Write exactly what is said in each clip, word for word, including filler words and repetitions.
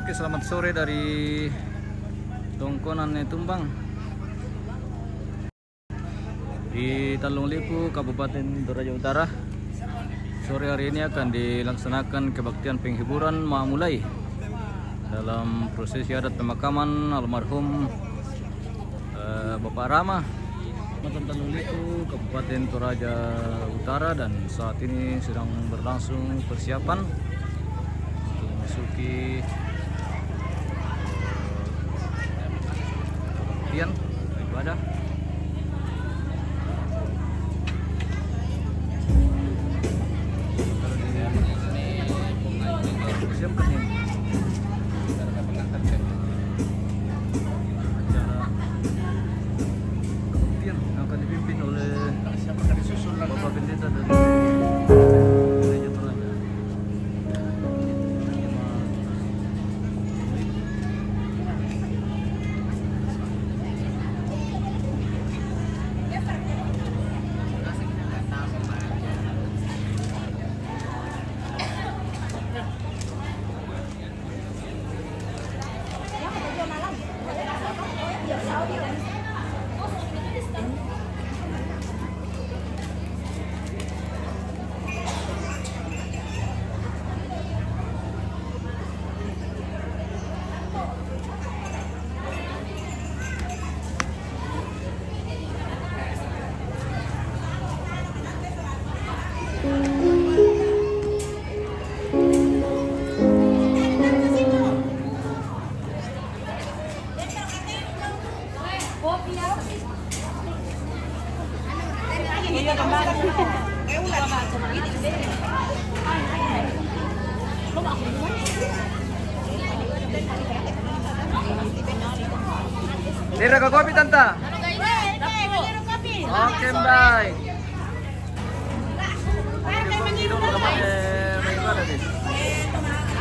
Oke, selamat sore dari Tongkonan Netumbang di Tanjung Lepu, Kabupaten Toraja Utara. Sore hari ini akan dilaksanakan kebaktian penghiburan Mamulai dalam prosesi adat pemakaman almarhum eh, Bapak Rama, Kecamatan Tanjung Lepu, Kabupaten Toraja Utara, dan saat ini sedang berlangsung persiapan untuk memasuki kebaktian ibadah. Siapa nih? Acara kebaktian yang akan dipimpin oleh Bapak Pendeta dari Gereja Toraja. Lira ka kopi, Tanta? Oke, bye.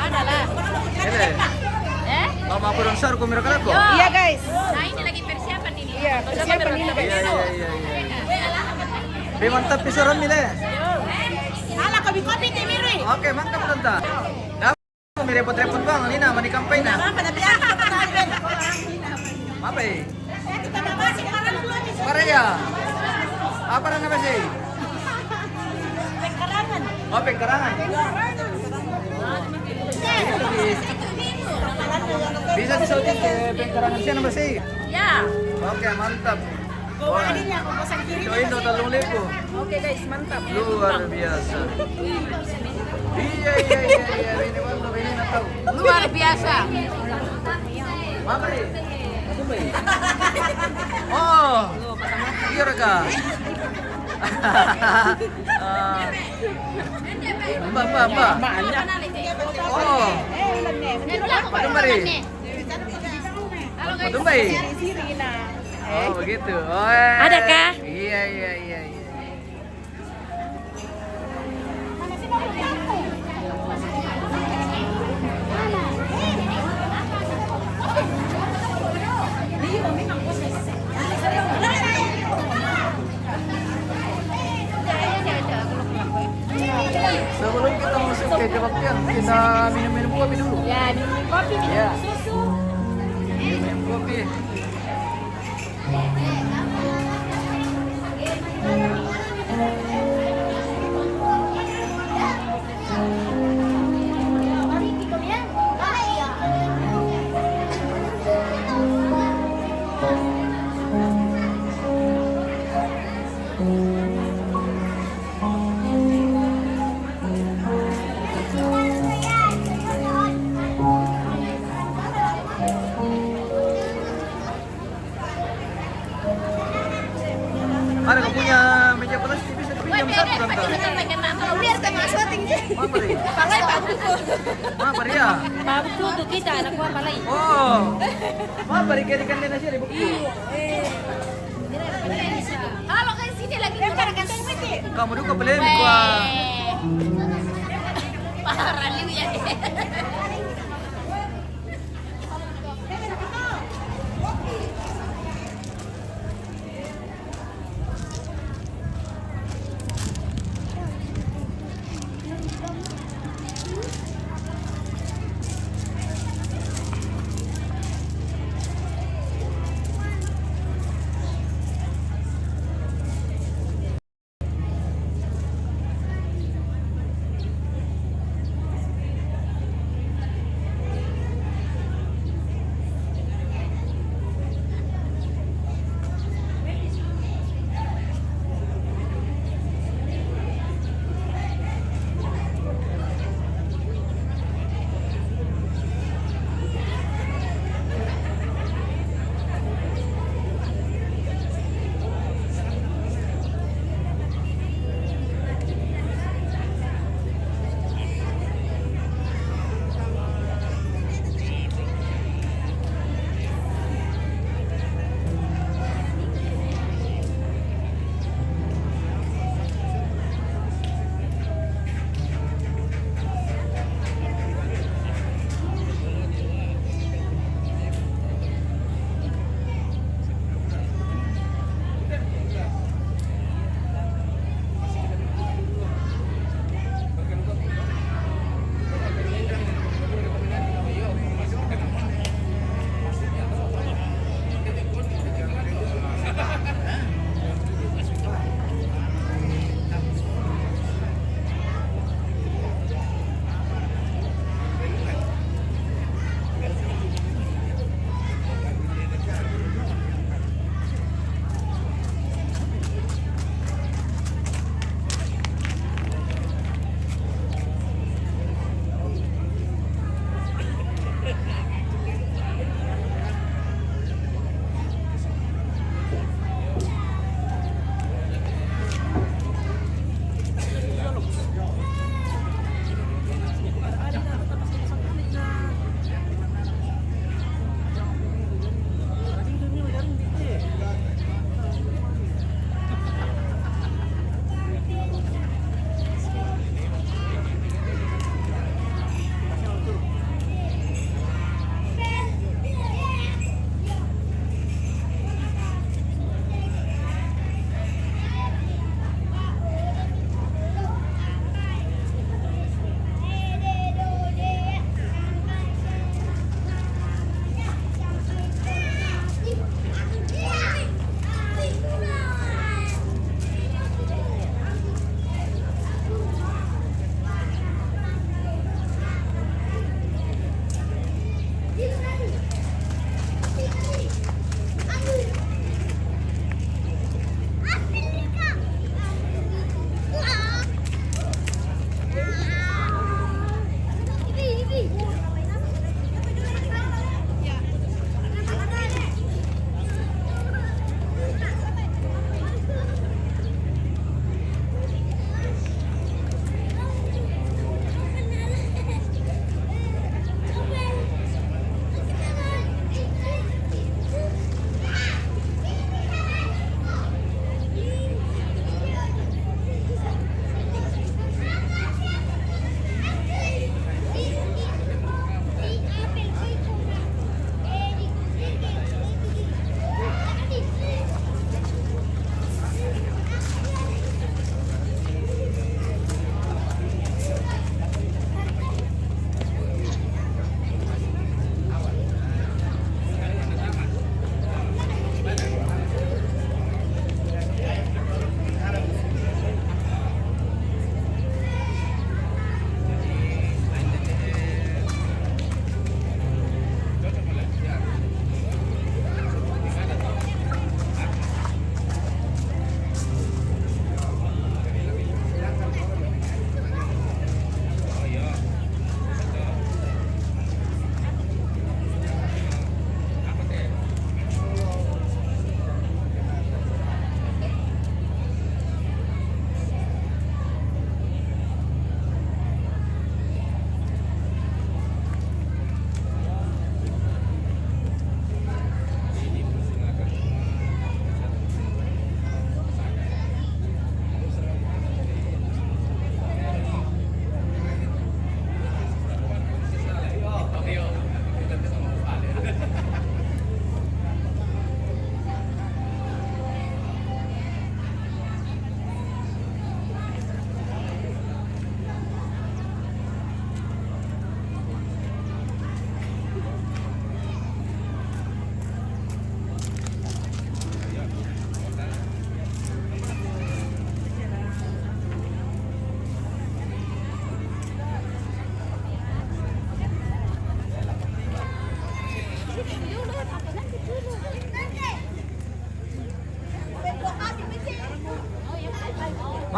Ada lah. Ini. Eh? Mama aku dong sar, kau mira kalako. Iya, guys. Nah, ini lagi persiapan ini. Iya, persiapan ini. Iya, iya, iya, iya. Be mantap pisaran mile. Ala kopi-kopi ti miri. Oke, mantap, Tanta. Dah, mi repot-repot bang, ini nama di kampanye na. Apa, tapi apa, apa, apa? Apa, eh? Para ya? Apa na nama sih? Pengkarangan. Oh, Pengkarangan. Bisa di-shooting ke Pengkarangan. Siapa nama sih? Ya. Oke, mantap. Wah. Join no Tanjung Lepu. Oke, guys, mantap. Luar biasa. Iya, iya, iya, iya. Ini mantap, ini mantap. Luar biasa. Apa nih? Oh, iya, Raka. Ah, Mbak, Mbak, Mbak. Oh, Mbak Tumba nih. Halo, guys. Tumba nih. Oh, begitu. Oh, eh. Ada kah? Iya, iya, iya, iya. Sebelum kita masuk ke kebaktian, kita minum-minum kopi dulu. Ya, minum kopi, minum, ya, susu. Minum kopi. Ada kau punya meja plastik, bisa pinjam satu, Tante? Biar sama syuting. Apa nih? Palai bagus. Apa dia? Bagus tuh, tuh kita, anak gua palai. Oh. Apa nih, kayak ikan nasi di buku? Iya. Kalau ke sini lagi, kamu dulu ke Belém, gua. Parah lu ya.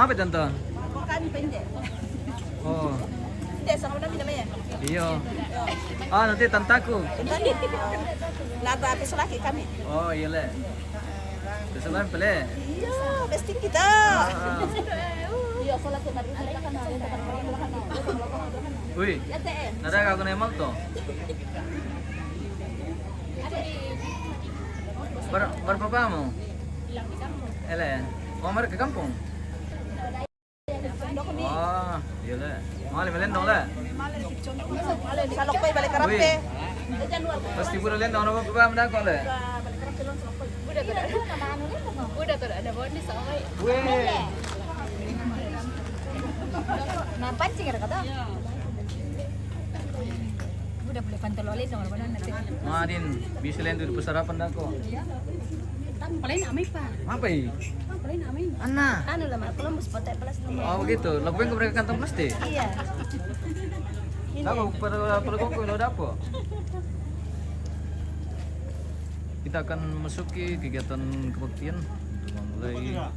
Apa, Tante? Kami pendek. Oh. Pendek sama kami namanya. Iya. Ah, nanti tantaku. Tante. Nata aku selaki kami. Oh, iya, Le. Keselan pele. Iya, besting kita. Ah. Iya, salah tuh, Mari. Wih, nada aku nemal tuh. Bar, bar papamu? Ele, oh, mari ke kampung. Oh, iya, Le. Mali melendong, Le. Salok pe balik karape. Wih. Pasti pura lendong, nama papa mendako, Le. Udah tuh, ada bondis sama. Wih. Nah, pancing ada kata. Udah boleh pantau lolin dong, mana nanti. Madin, bisa lendong di pesarapan dako. Iya. Tan paling amai, Pak. Apa i? Tan paling amai. Anna. Anu lah, Mak, Columbus, Potek Plus nomor. Oh, begitu. Lagu bengkok mereka kantong plastik? Iya. Ini. Tahu pada, pada koko lo dapo. Kita akan masuki kegiatan kebaktian untuk memulai, eh,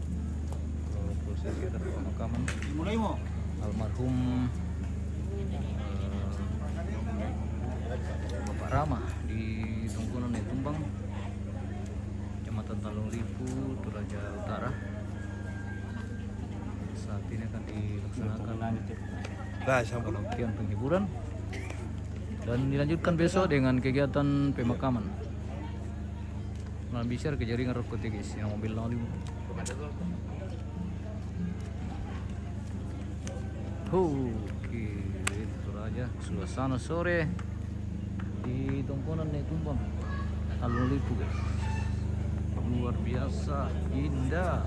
proses kegiatan pemakaman almarhum, eh, Bapak Rama di Tongkonan Netumbang, Kecamatan Talun Lipu, Toraja Utara. Saat ini akan dilaksanakan kebaktian penghiburan dan dilanjutkan besok dengan kegiatan pemakaman. Nah, bisa kejaringan rokok tinggi, yang mobil lalu. Oke, itu aja suasana sore di Tongkonan Netumbang, Talun Lipu, guys. Luar biasa indah.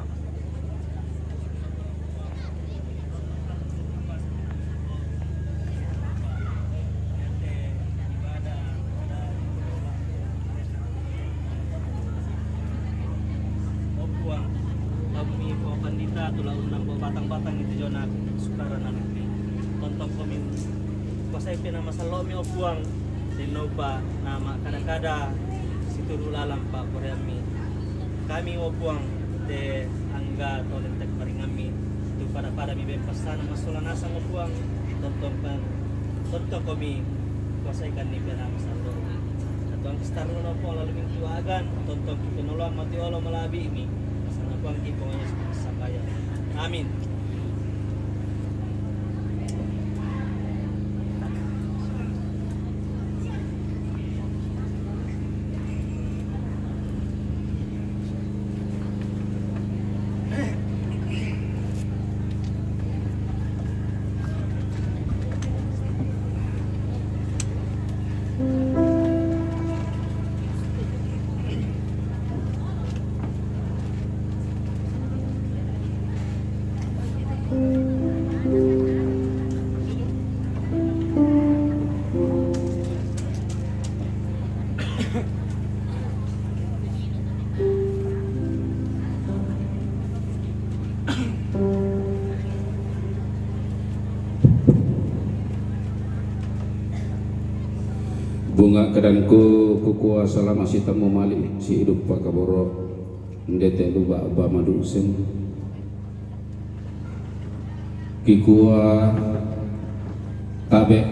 Opuang, kami po pandita, tula undang po batang-batang itu jona sukara nanti. Tontong kami kuasai pena masallo mi, Opuang, denopa nama kada-kada situru lalang pa koreami. Kami, Opuang, te angga tolen tek paringammi tu pada-pada mi ben pasana masola nasang, Opuang, tontong kan, tontong komi kuasai kan ni pena masallo. Tuang kistaruna, Opuang, lalu mintu agan, tontong kipenoloang mati olo malabi mi. Pasana Puang ki ponganya sambayang. Amin. Bunga kedanku, kukua salama sitamu mali si idup pakaboro. Ndete luba ba madusen. Kikua tabe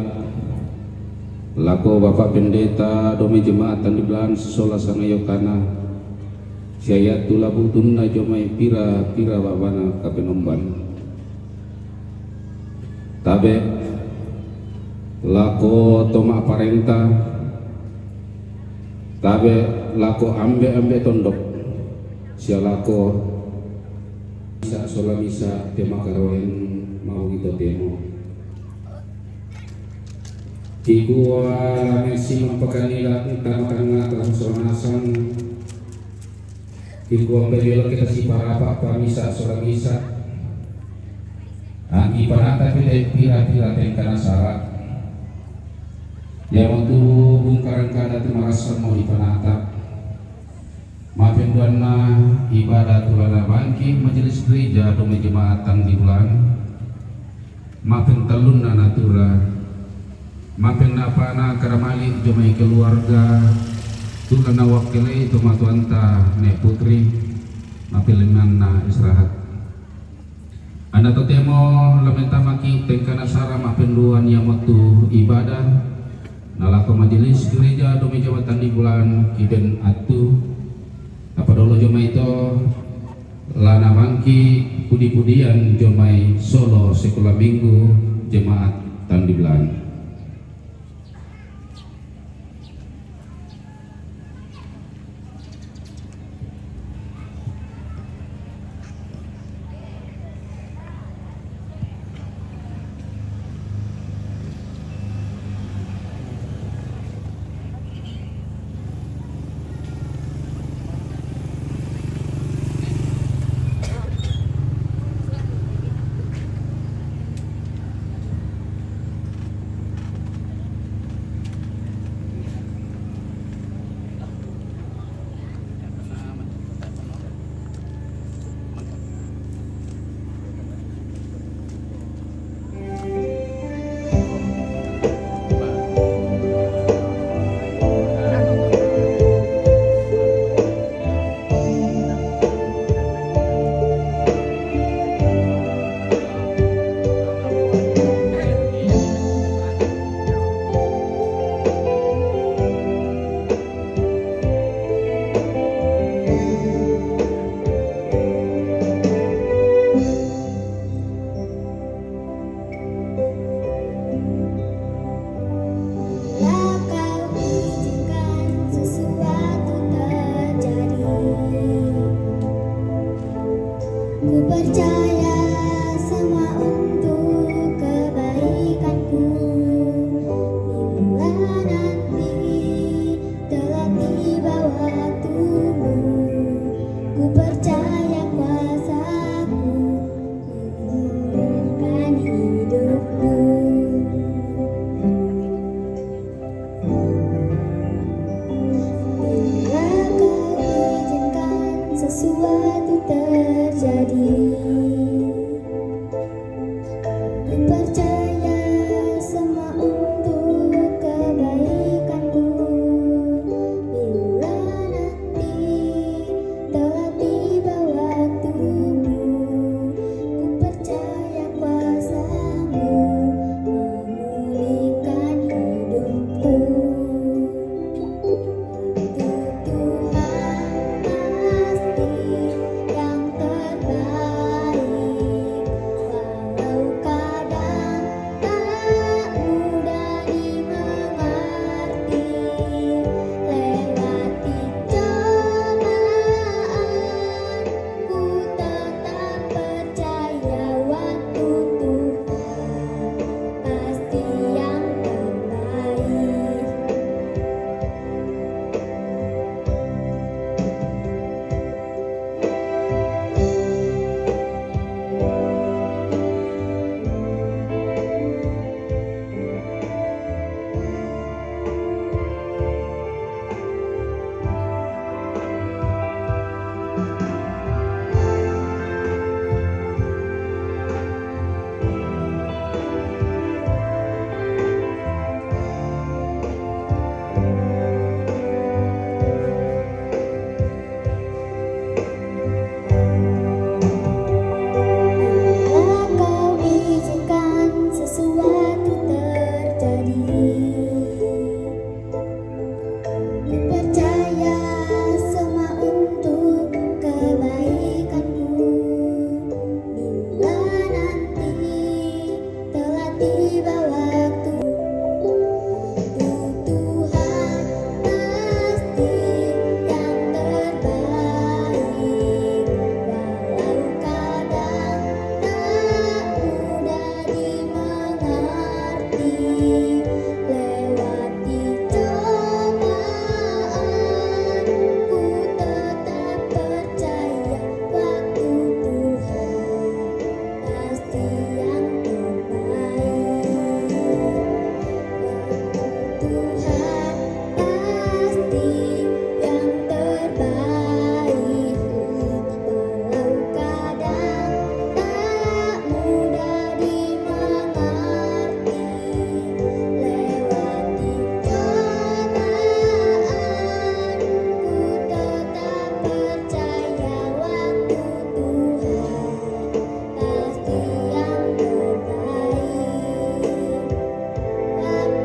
lako Bapak Pendeta do mai jemaatan di belaan sola sangayokana. Siayat tu labu tunna jomai pira-pira babana kapenomban. Tabe lako toma parenta, tabe lako ambe-ambe tondok, sia lako misa sola misa te makaroen mau ito temo. Kikua lame si mampakanila tama tangata sonasang. Kikua pemelo kita si parapa pa misa sola misa. Angki panata pite pira-pira tengkana sara. Yamotu bungkarang kada tu marasa mau dipanata. Mapenduanna ibadah tulana bangki majelis gereja do mai jemaatan di bulan. Mapentallunna natura, mapennapana karamali jomai keluarga, tulana wakkelei tomatuanta ne putri, mapelenanna istirahat. Anda totemo lamentamaki tengkana sara ma'penduan iamotu ibadah, nalako majelis gereja do meja matandibulan kiben attu, napadolo jomai to, lanabangki pudi-pudian jomai solo sekolah minggu jemaat tandibulan.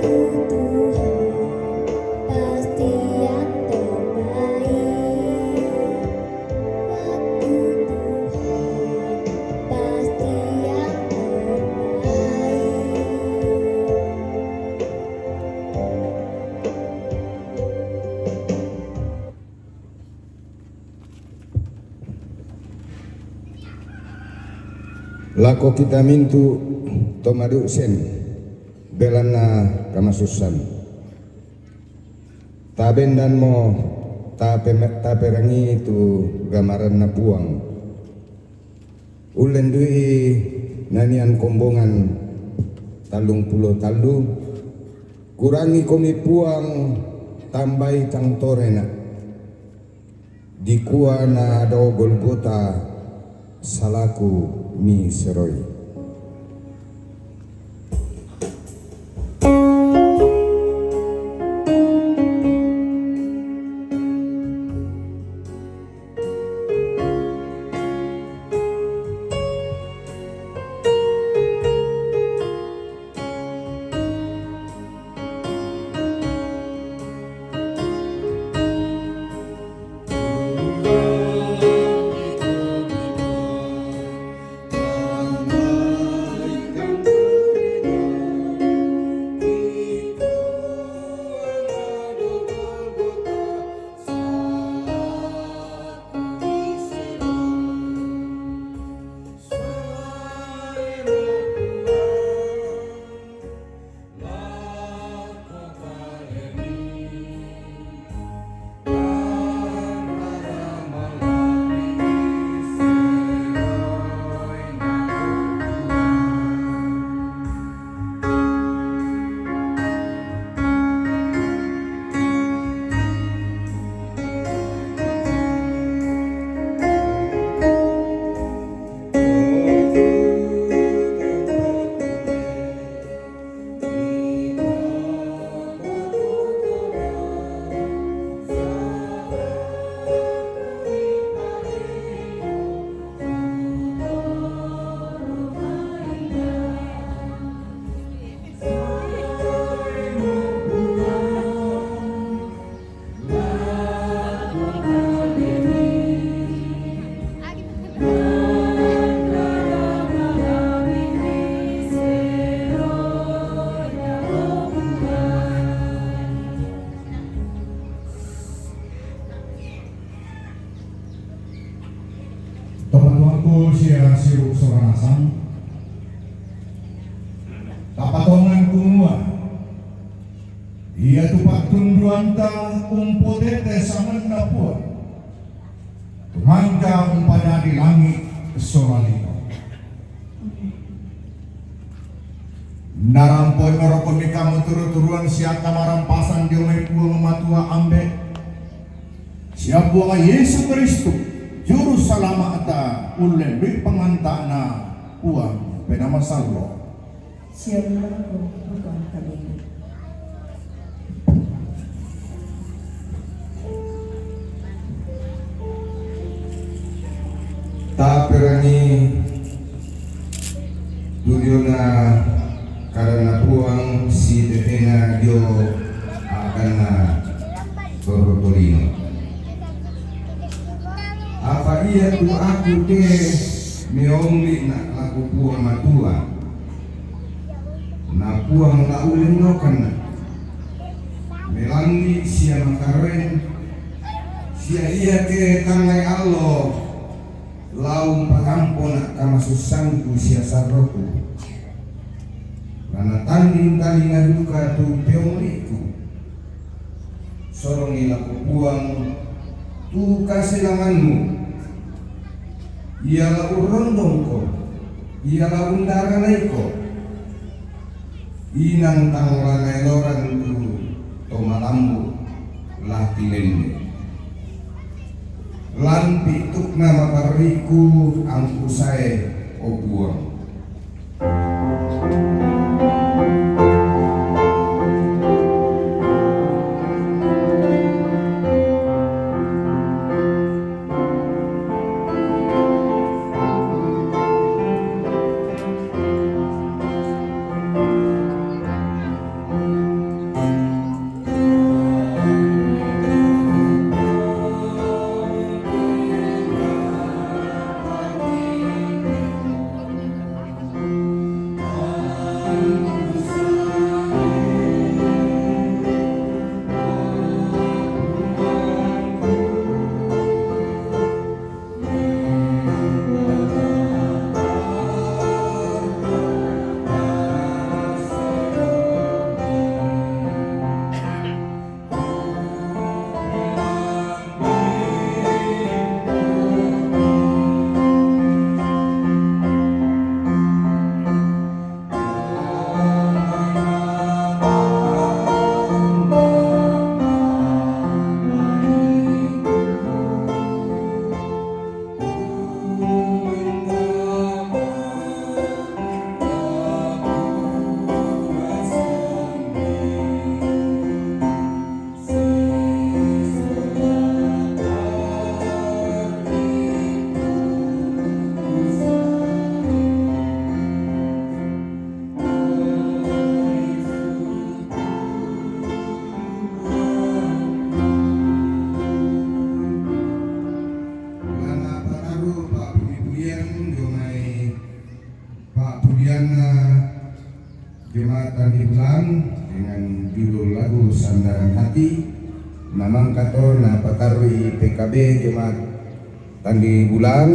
Tuhan pasti yang terbaik. Waktu Tuhan pasti yang terbaik. Lako kita mintu to madusen belanna kamasussan. Tabendan mo, tape-, taperangi tu gamaranna Puang. Ullen dui nanian kombongan tallung pulo tallu, kurangi komi Puang, tambai tang torena. Dikua na do Golgota salaku miseroi. Tomatuangku sia siru' soranasang, tapatongan kumua, iatu pa'tunduanta umpotete sanganNa Puang, tu mangka umpadadi langi' sola lino. Narampoi morokomi kamu turu-turuan sia kamarampasan dio mai Puang Matua Ambe', sia Puang Yesu Kristus, Juru Salama'ta, ullen dui panganta'na Puang Penaa Masallo'. Sia rilako bukan kami. Taperangi tu diona kadanNa Puang sitetena dio a'ganna torro tolino. Apa iatu aku te meongli'na' lako Puang Matua, na Puang la ullennokanna'. Melangi' sia makaraeng, sia iake tangngai allo la umpakampona' kamasussangku sia sarroku. La natanding talinga duka tu peongli'ku. Sorongi lako Puang tu kaselanganmu. Ia la urrondongko, ia la undaranaiko. Inang tang la naeloran tu to malambu' la tinenne. Lan pittukna maparriku angku sae, o Puang. dengan judul lagu Sandaran Hati. Na mangkato na pataru'i P K B Jemaat Tandibulan.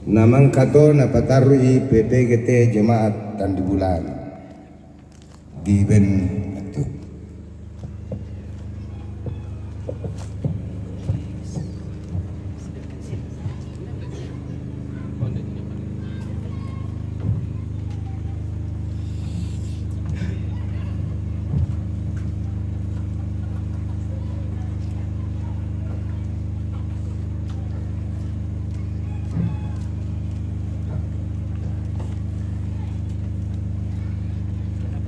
Na mangkato na pataru'i P P G T Jemaat Tandibulan. Given itu.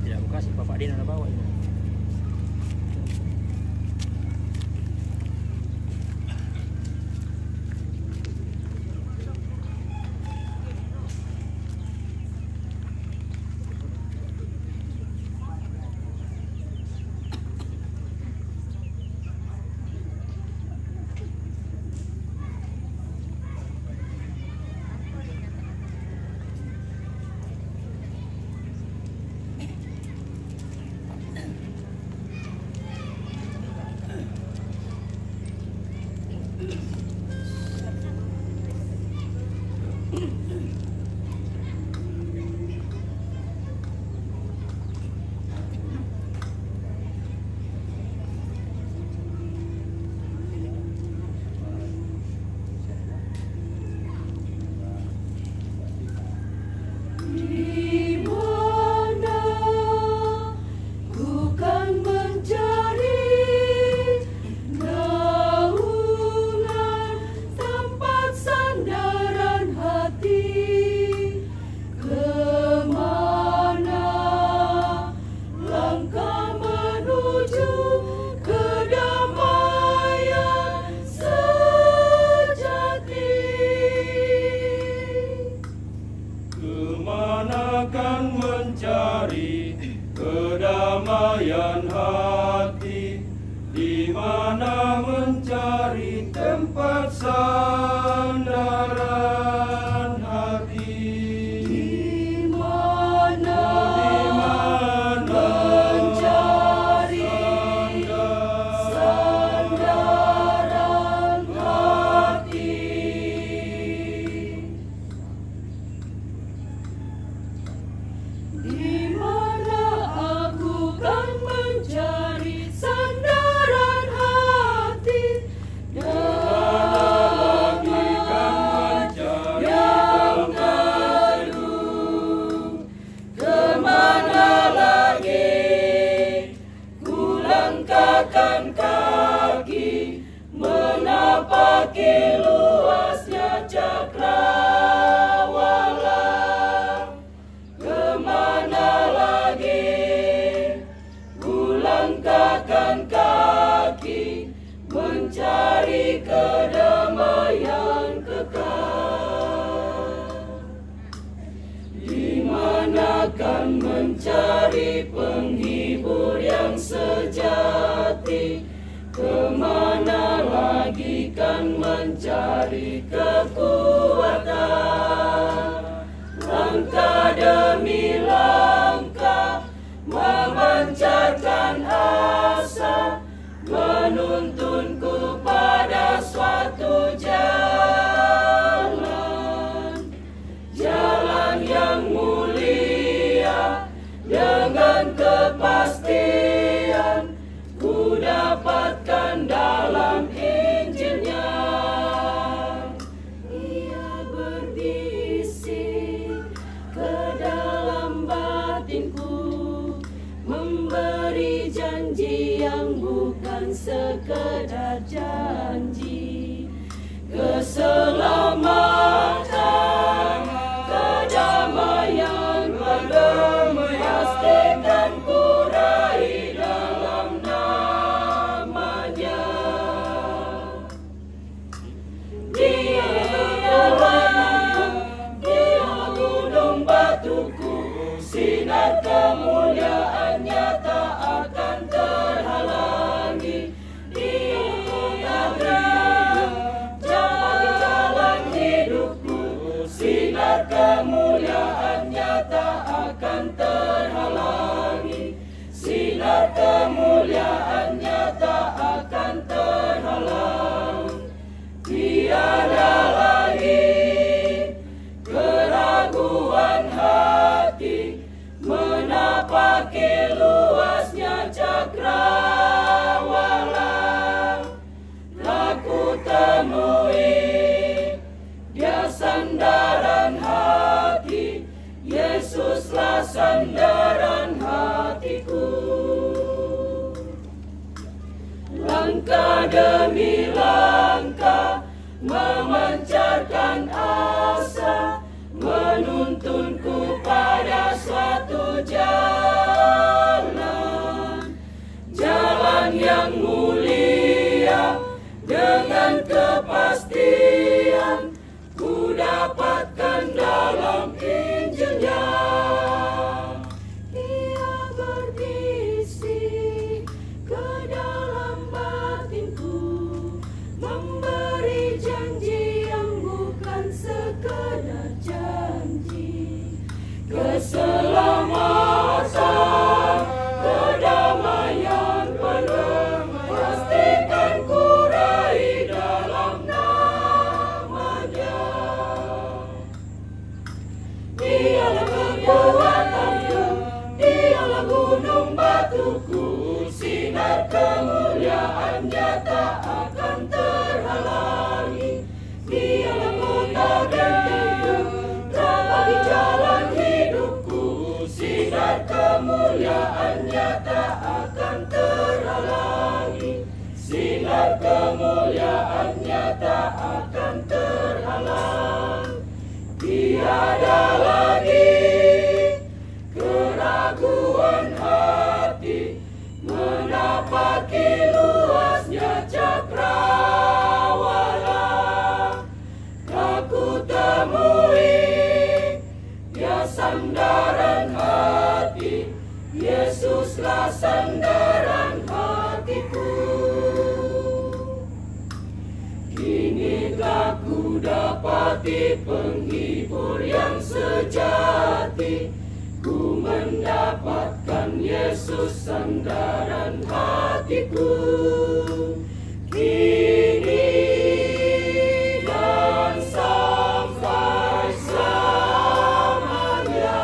Ya, aku kasih Bapak Dina na bawa ini. Di mana ku kan mencari naungan tempat sandaran hati? Ke mana langkah menuju kedamaian sejati? Kemanakan mencari kedamaian hati? Di mana mencari tempat sandaran hati? Di mana mencari sandaran hati? Di mana aku kan mencari sandaran hati? Di mana lagi kan mencari yang teduh? Kemana lagi ku langkahkan kaki, menapaki luasnya cakrawala? Kemana lagi ku langkahkan kaki, mencari kedamaian kekal? Di mana kan mencari penghibur yang sejati? Kemana lagi kan mencari kekuatan? Langkah demi langkah memancarkan asa, menuntunku pada suatu jalan. Jalan yang mulia dengan kepastian ku dapatkan dalam Injilnya. Ia berbisik ke dalam batinku, memberi janji yang bukan sekedar janji. Keselamatan, kedamaian, pastikan ku raih dalam nama-Nya. Dia, Dia gunung batuku, sinar kemuliaan-Nya tak akan terhalangi. Dia jalan hidupku, sinar kemuliaan-Nya tak akan terhalangi. Langkah demi langkah memancarkan asa, menuntunku pada suatu jalan, jalan yang mulia dengan kepastian ku dapatkan dalam Injilnya. Ia berbisik ke dalam batinku, memberi janji yang bukan sekadar janji. Keselamatan, kedamaian penuh, pastikan ku raih dalam namanya. Dialah kekuatanku, dialah gunung batuku, sinar kemuliaannya tak akan terhalangi. Dialah kota bentengku, terang bagi jalan hidupku, sinar kemuliaannya tak akan terhalangi. Sinar kemuliaannya tak akan terhalang. Tiada lagi keraguan hati, menapaki luasnya cakrawala. Aku temui Dia sandaran hati, Yesuslah sandaran hatiku. Kini telah ku dapati penghibur yang sejati, ku mendapatkan Yesus sandaran hatiku. Kini dan sampai selamanya.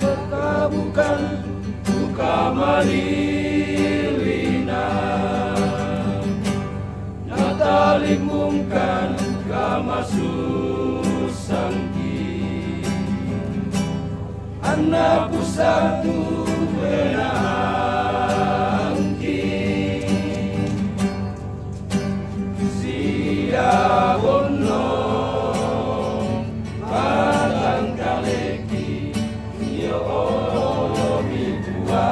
Bekabukan buka malilina, natalimbungkan kamasusangki. Anak pusatu wenangki. Sia bono patangkaleki, iyo olo mitua.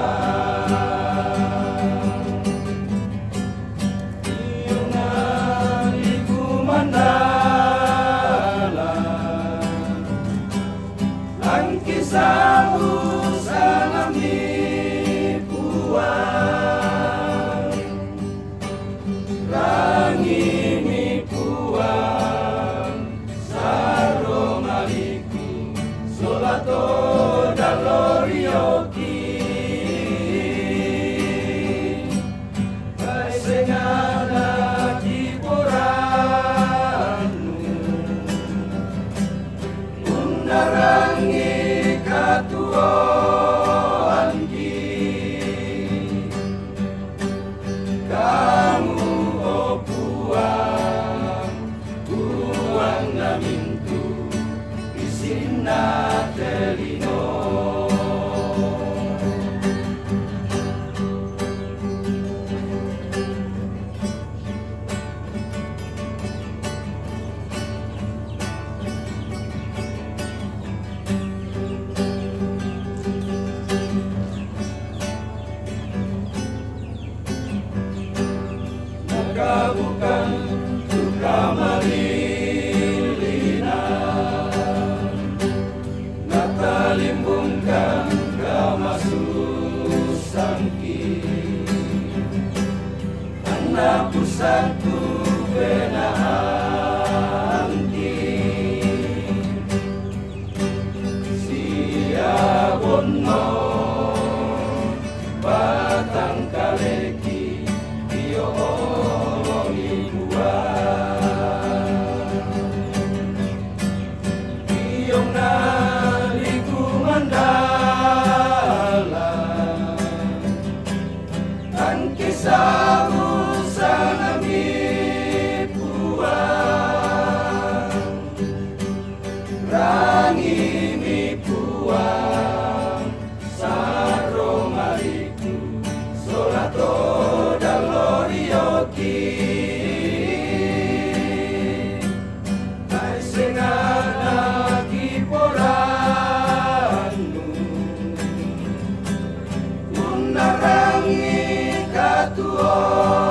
Iyo nani kumandala. Langki sabu salam Bukan tukang malilina, natalimbungkan kamasusangki, anak pusatku benahangki. Siabonno batang kaleki, iyo olomi Puang. Iyo naliku mandala, angke sabu sanami Puang. Rangimi Puang, sarro maliku, sola to dallorioki. Ai sengana ki porannu, unnarangi katuo.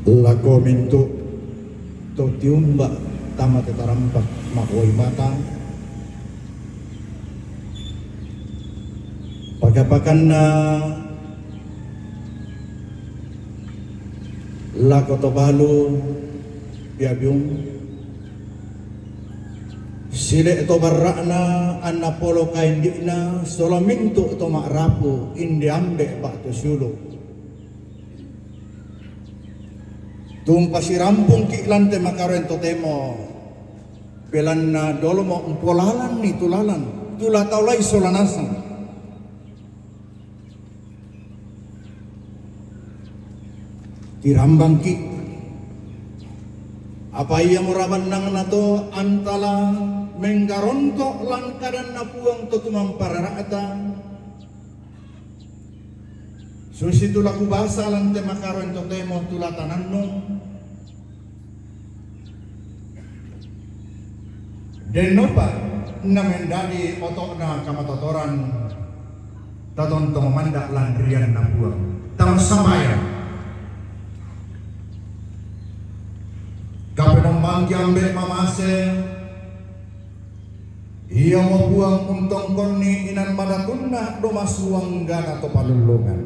Lako mintu' to tiumba' tama te tarampak makoimata, pakapakanna lako to balu biabiung, sile' to barra'na anna polo kaindi'na sola mintu' to ma'rapu inde ambe' ba'tu siulu'. Tumpasirampungki' lan te makaroen totemo, belanna dolomo umpolalanni tu lalan, tu la taolai sola nasang. Tirambangki', apa iamo ra bannangna to antala menggaronto' lan kadanNa Puang to tumamparara'ta, susitu la kubasa lan te makaroen totemo tu la tanannu, dennopa na mendadi oto'na kamatotoran, tatonto mamanda' lan rianNa Puang. Tamassambayang. Kapenombangki' ambe' mamase, iamo Puang untongkonni inan madatunna domasuanggana to palullungan.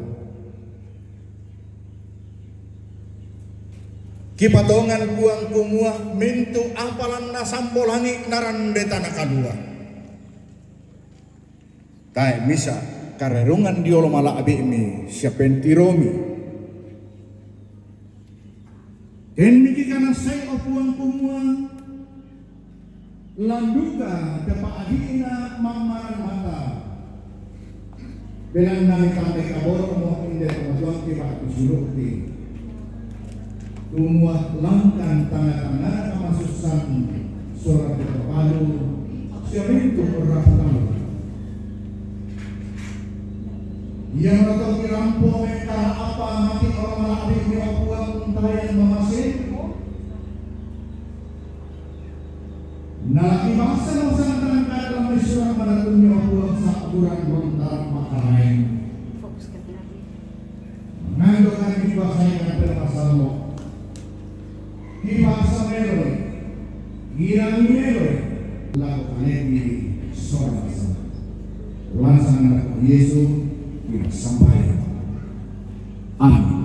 Kipatongan Puang kumua mintu' apa lan nasambo langi' narandeta nakalua. Tae' misa' karerungan diolo mala'bi'mi sia pentiromi. Denmiki' kanassai, o Puang, kumua lan duka te pa'di'na mammaran mata, belanna mitandai kaboro'mo inde to matuangki ba'tu siulu'ki. Kumua langkan tangnga-tangngana kamasussan sola te to balu sia mintu' rapu talu. Iamo to kirampo mekka apa mati olo mala'bi'mi, o Puang, untayan mamase. Nalaki basa no santang kadang sura' madatunmi, o Puang, sa'buran lontar makaraeng. Mangando kami dibasai kami masallo'. Dibasa meloi, irangi meloi, lako kaleki sola-sola. Lan sanganNa Yesu kimassambayang. Amin.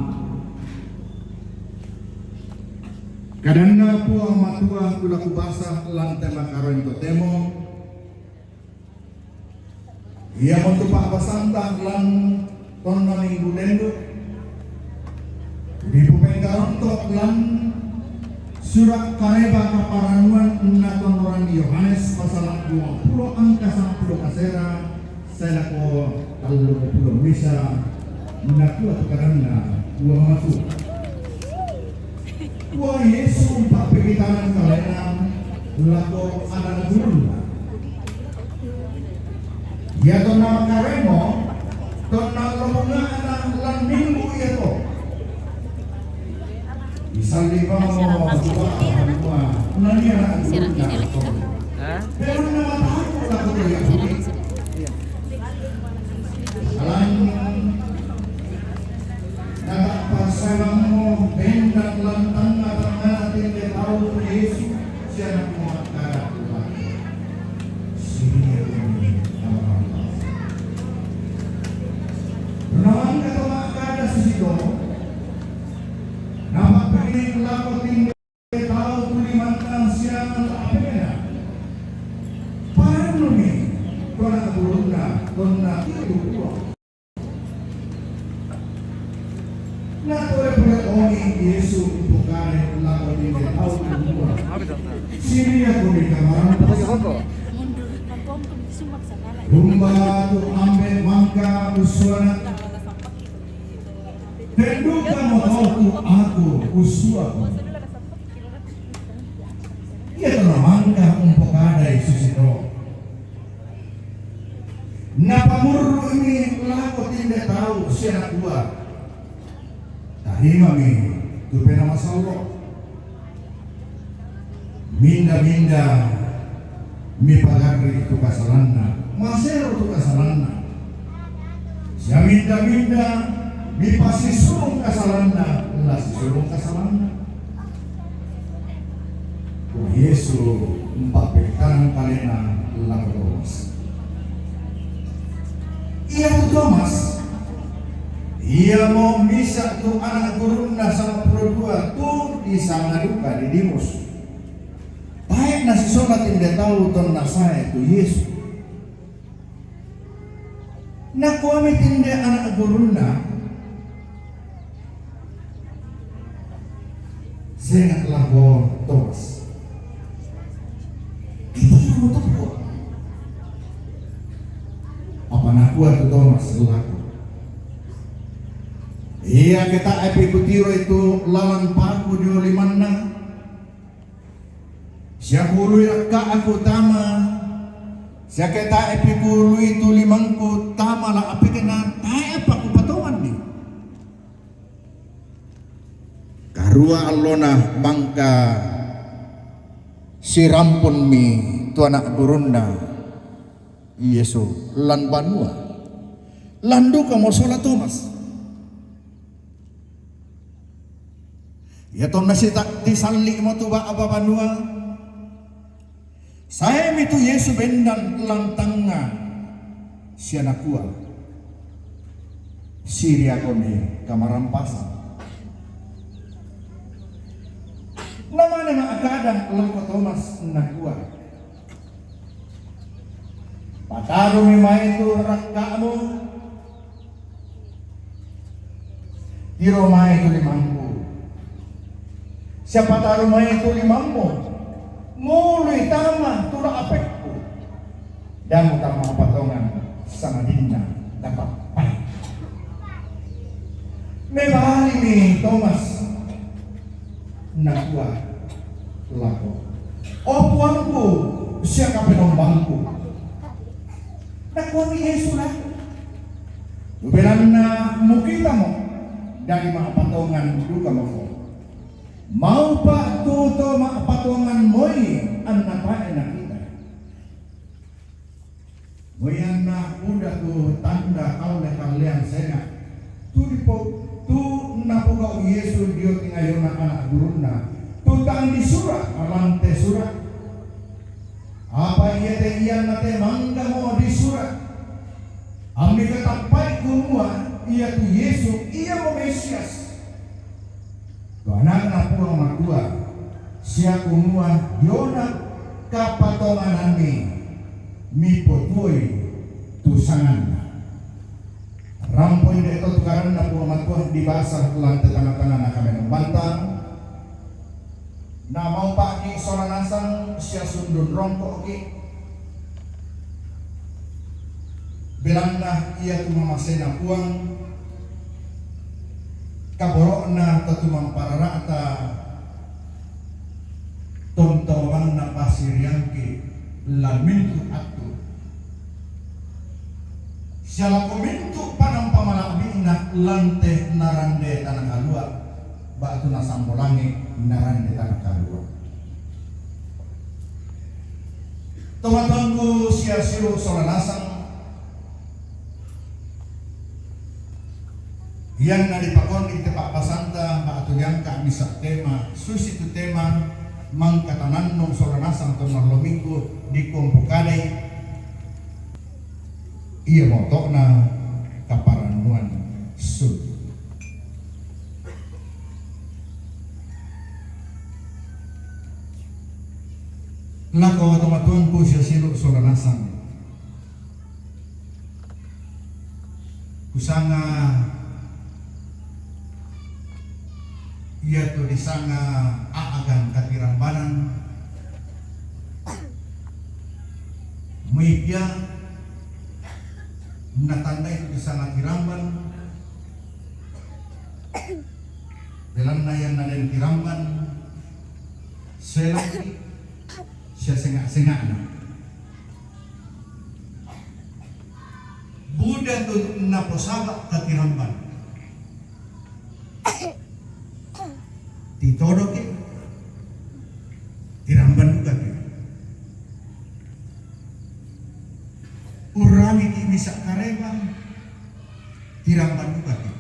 KadanNa Puang Matua tu la kubasa lan te makaroen totemo, iamotu pa'basanta lan tonna minggu lendu', dipupengkaronto' lan sura' kareba kaparannuan natonnoran Yohanes pasala' duangpulo angka sangpulo kasera sae lako tallumpulo misa, nakua tu kadanNa Puang Matua. Puang Yesu umpa'pekitanan kalena lako ana' gurunNa. Ia tonna makaremo, tonna lobunga'na lan minggu iato. Isalli' bamo tu Puang Matua, nania Hah? Belanna mataku lako to Yahudi. Lan natappa' sae bammo bendan lan tangnga-tangngana tinde tau Yesu sia nakumakkada Tuhan. Siriakomi kamaranta. Punna mangka tau makkada susito, napa'pakili' lako tinde tau tuli mantang siang la'bena. Parannumi tu ana' gurunNa tonna tu Puang. Natole pole omi Yesu umpokadai lako tinde tau kumua, siriakomi kamaranta. Umba tu ambe' mangka ussuaNa? Tendukamo tau tu aku ussuaku. Ia tau namangka umpokadai susito. Napamurru'mi lako tinde tau sia nakua, "Tarimami tu Penaa Masallo'. Minda-minda mipagarri' tu kasalanna, masero tu kasalanna. Sia minda-minda mipasisurung kasalanna, La sisurung kasalanna. Puang Yesu mpapperitang kalena lako Tomas. Iatu Tomas, iamo misa tu ana gurunna sampulo dua tu disanga duka Didimus. Tae' nasisola tinde tau tonna sae tu Yesu. Nakuami tinde ana gurunna, "Senga' lako Tomas. Kitiromo to, Puang." Apa nakua tu Tomas lako, "Iake tae'pi kutiroi tu lalan paku dio limanna, sia kuului rakka'ku tama, sia ke tae'pi kuului tu limangku tama la'apekna, tae'pa kupatonganni." Karua allona mangka sirampunmi tu ana gurunna Yesu lan banua. Lan dukamo sola Tomas. Ia tonna sita-, tisalli'mo tu ba'ba banua, saemi tu Yesu bendan lan tangnga sia nakua, "Siriakoni kamarampasa." Namane ma'kada lako Tomas nakua, "Patarumi mai tu rakka'mu, tiro mai tu limangku. Sia pataru mai tu limammu, ngului tama tu la'apekku. Damu tama patongan sangadinna tapappai." Mebalimi Tomas nakua lako, "O Puangku sia Kapenombangku." Nakuami Yesu lako, "Belanna mukitamo, dadi ma'patongan dukamoko. Maupa' tu to ma'patongan moi anna tae' nakitai." Moi anna buda tu tanda kalle-kalleang senga' tu dipo-, tu napogau' Yesu dio tingayona ana' gurunna, tu tang disura' lan te sura'. Apa iate ianna te manggamo disura', ammi katappai kumua iatu Yesu iamo Mesias, tu Ana'na Puang Matua, sia kumua diona kapatongananni mipotuoi tu sanganna. Rampoi de' to tu karanna Puang Matua dibasa lan te tanga-tangana Kamenong Bantang, na maupa'ki sola nasang sia sundun rongko'ki, belanna iatu mamasena Puang, kaboro'na to tumamparara'ta, tontowanna passiriangki lan mintu' attu, sia lako mintu' padang pamala'bi'na lan te narande tana kalua', ba'tu nasambo langi' narande tana kalua'. Tomatuangku sia siulu' sola nasang, ianna dipakondi te pa'basanta ba'tu diangka' misa' tema, susitu tema mangka tanannu sola nasang to mallo minggu dikua umpokadai, iamo oto'na kaparannuan suci. Lako tomatuangku sia siulu' sola nasang, kusanga iatu disanga a'gan katirambanan, moi pia natandai tu disanga tiramban, belanna ianna den tiramban, selaki sia senga'-senga'na. Buda tu naposaba' katiramban. Titodoki, tiramban dukaki. Urrangiki misa' karebang, tiramban dukaki.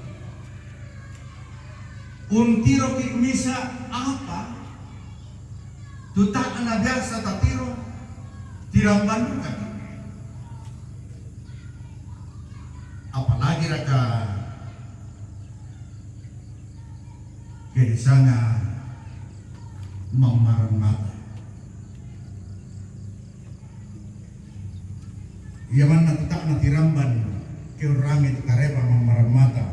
Untiroki' misa' apa tu ta'na biasa tatiro, tiramban dukaki'. Apalagi raka ke disanga mammaran mata. Ia manna tu ta'na tiramban ke urrangi tu kareba mammaran mata.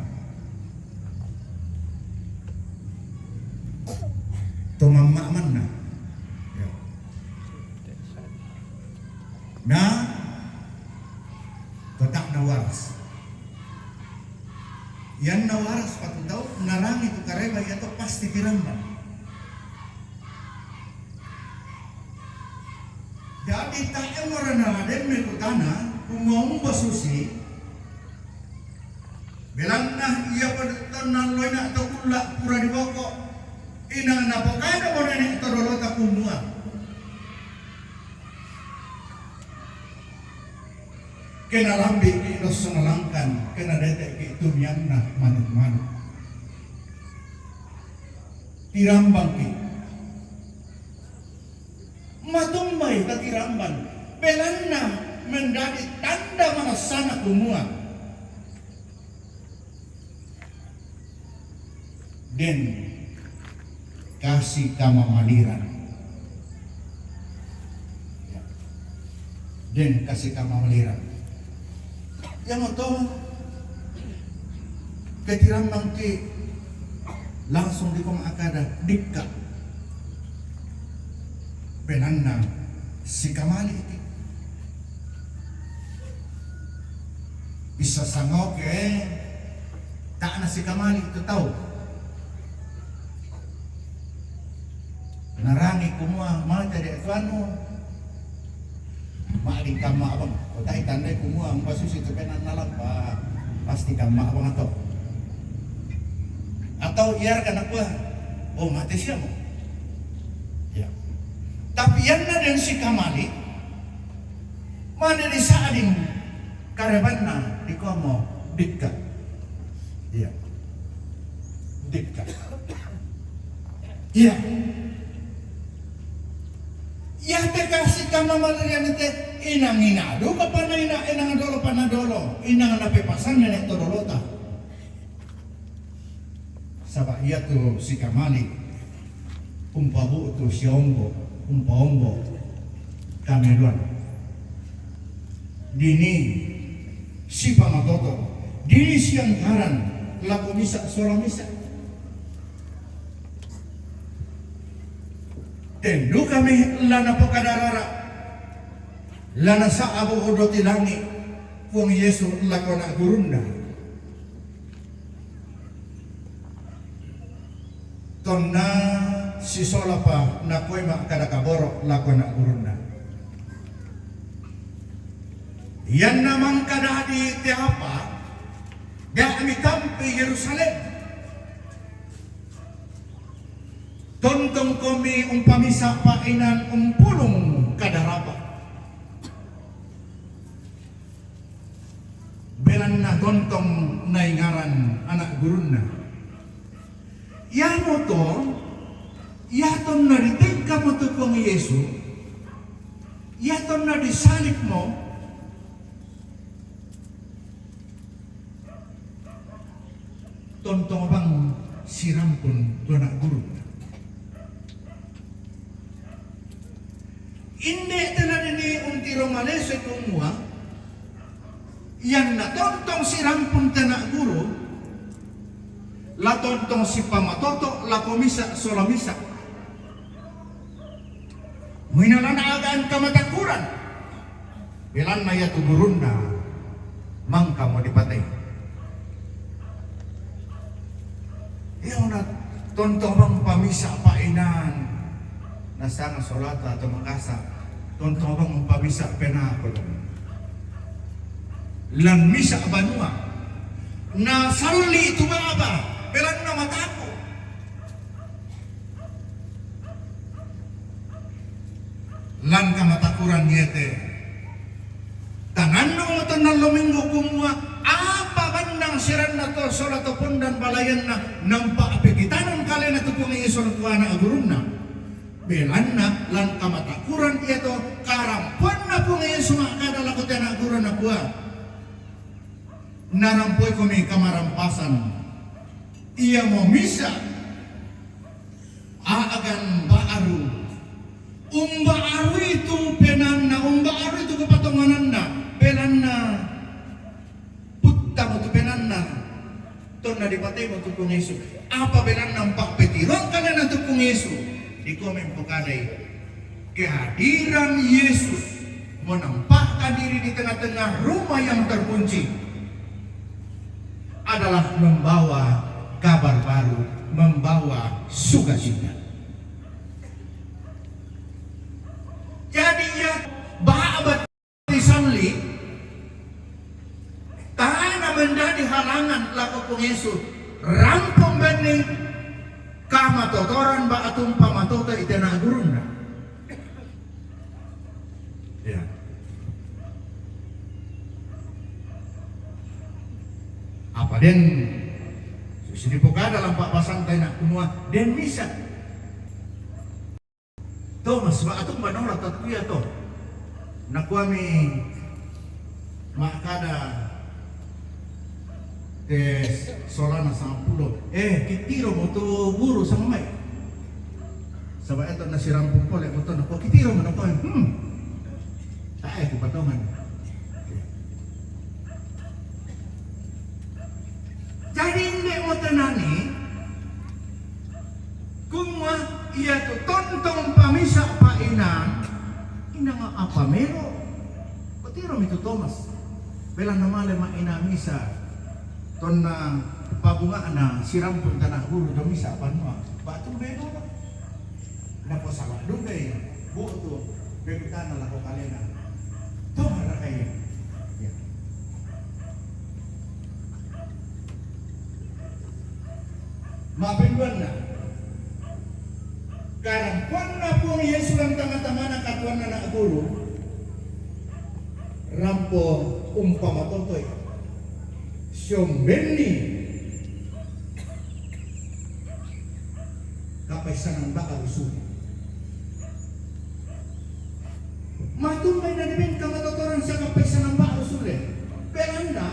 To mamma' manna. Ya. Na to ta'na waras. Ianna waras pa tu tau narangi tu kareba iato pasti tiramban. Jadi tae' mora nala den mekutana, kumua umba susi, belanna ia pada tonna alloina to kulla' pura diboko, inang napokada mo nene' to dolota kumua, ke nalambi'ki' lossona langkan, ke nadete'ki' tunianna manu'-manu'. Tirambangki'. Matumbai tatiramban, belanna menjadi tanda manassana kumua den kasi kamamaliran. Ya. Den kasi kamamaliran. Iamoto ke tirambanki' langsung dikua makkada dikka'. Belanna sikamali'ki'. Bisa sangoke ta'na sikamali' tu tau. Narangi kumua mate de' tu anu, ma'din kamma' bang. Ko tae' tandai kumua umba susi tu penanna lampa, pasti kamma' bang to. Atau iaraka nakua, oh, mate siamo. Ya. Tapi ianna den sikamali', mane disa'ding karebanna dikuamo dikka'. Iya. Dikka'. Iya. Iate kasi kamamalian te inang ina duka panna ina, inang dolo panna dolo, inang napepasanna ne to dolota. Saba' iatu sikamali' umpabu'tu siombo, umpaombo kamaluan. Dini sipamatoto', dini siangkaran lako misa' sola misa'. Ten dukami la napokada rara, la nasa'bu' doti langi' Puang Yesu lako ana' gurunna. Tonna sisolapa nakoi makkada kaboro' lako ana' gurunna. Ianna mangkadadi te apa, da'mi tampe Yerusalem. Tontongkomi umpamisa' pa'inan umpulung kadarapa. Belanna tontong naingaran ana' gurunna. Iamoto, iatonna ditekka mo tu Puang Yesu, iatonna disalib mo, tontong bang sirampun tu ana' gurunna. Inde' te nadini untiro malese kumua, ianna tontong sirampun te ana' guru, la tontong sipamatoto' lako misa' sola misa'. Muinalana agan kamatakuran. Belanna iatu gurunna mangkamo dipatei. Iaona tontong bang umpamisa' pa'inan, nasanga solata to Makasa', tontong bang umpamisa' penaa ko to. Lan misa' banua, nasalli' tu baba, belanna mataku. Lan kamatakuran iate. Tanannu mo tonna allo Minggu kumua, apa bannang siranna to sola to pondan balayanna, nampa'pekitanan kalena tu Puang Yesu nakua ana' gurunna. Belanna lan kamatakuran iato karampoanna Puang Yesu ma'kada lako te ana' gurunna, nakua, narampoikomi kamarampasan, iamo misa' a'gan ba'ru. Umba'rui tu penaanna, umba'rui tu kapatongananna, belanna puttamo tu penaanna. Tonna dipatemo tu Puang Yesu. Apa belanna umpa'petiroang kalena tu Puang Yesu? Dikua mempokadai, kehadiran Yesus menampakkan diri di tengah-tengah rumah yang terkunci adalah membawa kabar baru, membawa sukacita. Jadi, ia ba'ba tisalli, tae' na menjadi halangan lako Puang Yesus, rampong benni kamatotoran ba'tu umpamatoto'i te ana' gurunna. Ya. Apa den susi dipokada lan pa'basanta ina kumua, den misa'. Tomas, ba'tu manola tattu iato. Nakuami ma'kada te solana sangpulo, "Eh, kitiromo tu guru sama mai." Saba' eto nasirampung pole moto, nakua, "Kitiromo," nakua, "Hmm. Tae' kupatongan." Jadi, inde' mo tenani, kumua iatu tontong pamisa' pa'inang, inang apa melo'? Patiromi tu Tomas. Belanna male ma'inang misa'. Tonna pabunga'na sirampung te ana' guru dio misa' banua. Ba'tu melo'. Naposala' dukai, bu'tu pekutana lako kalena. Tomaraka ia? Ya. Ma'penduanna, karampoanna Puang Yesus lan tanga-tangana katuoanna ana' guru, rampo umpamatoto'i. Siombenni kapaissanan ba'ru sule. Matumbai na dibeng kamatotoran sia kapaissanan ba'ru sule. Belanna,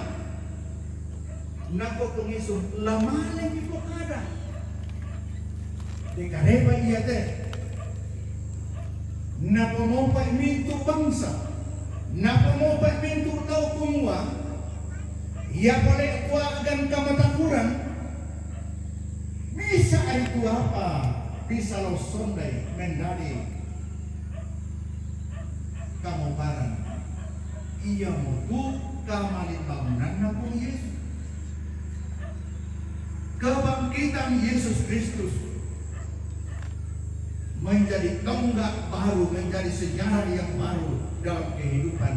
nakua Puang Yesus, la malemi pokada. Dekareba iate. Napamopai mintu' bangsa, napamopai mintu' tau kumua, ia pole kua'gan kamatakuran, misa' ritu apa bisa lao sondai mendadi kamoparan, iamotu kamalimbangunanna Puang Yesus. Kebangkitan Yesus Kristus menjadi tonggak baru, menjadi sejarah yang baru dalam kehidupan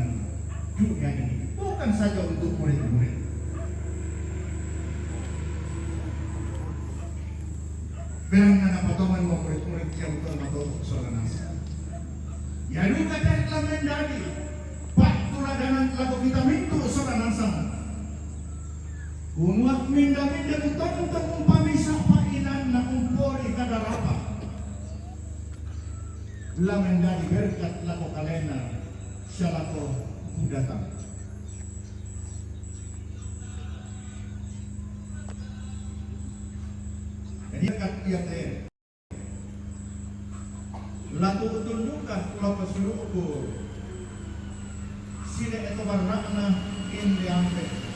dunia ini. Bukan saja untuk murid-murid. Belanna napatongan mo murid-murid ia untama to sola nasang. Ia duka te la mendadi pa'tuladanan lako kita mintu' sola nasang. Kumua minda-minda tu tontong umpamisa' pa'inanna umpori kadarapa, la mendadi berkat lako kalena sia lako budatang. Jadi, berkat iate. Lako utunduka lako siulu'ku, sile'e to barra'na inde ambe',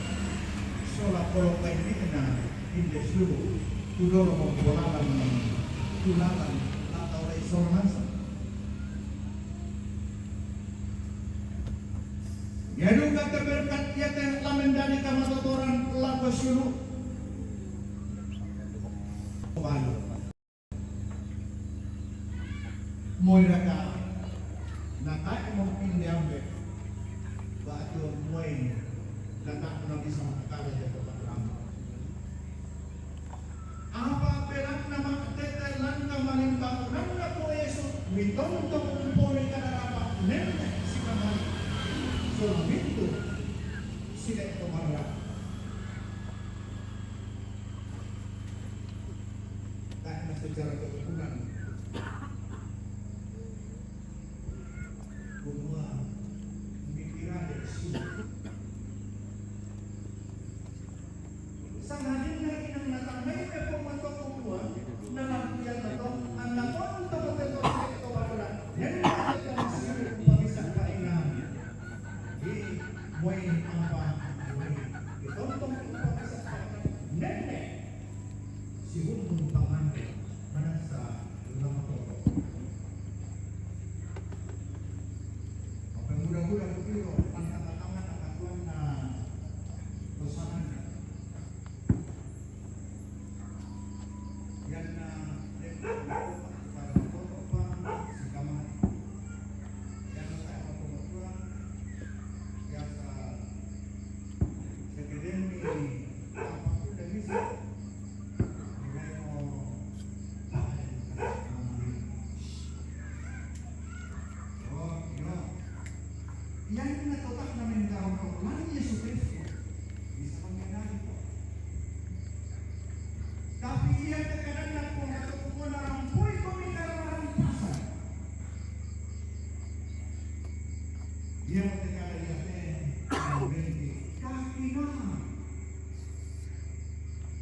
sola polo paindi'na inde siulu', tudolo mopolalan tu lalan la tau lai sola nasang. Ia duka te berkat iate la mendadi kamatotoran lako siulu'. Moi raka, na tae' mo inde ambe', ba'tu moi na tae' mabisa ma'kada jatopa lamba'. Apa belanna ma'tete lan kamalimbangunanna Puang Yesus, mitontong umpori kadarapa nenne' sikamali', sola mintu' sile' to barra'. Secara kebetulan, kumua mikirade su. Sangadinna inang natambai me Puang mato kumua, nalambian mato, anna tonto kote to to barana. Nenne tette masiru umpamisa paringang. Di moi apa, moi. Di tonto umpamisa paringang. Nenne. Sihuntung pangande manassa lamatoto. Mappemuda-muda kutiro pangkatangana katuanna pesananna. Yanna pada matotopa sikamari. Yanna saya matotopa biasa sekedeni apa pun dan bisa. Iyanna tota'na mengkaroka Puang Yesu Kristus bisa menggantikan. Tapi iya tekadanna Puang atau kumua narampoi komi karena rampasan. Iya tekada iya te, kakinang.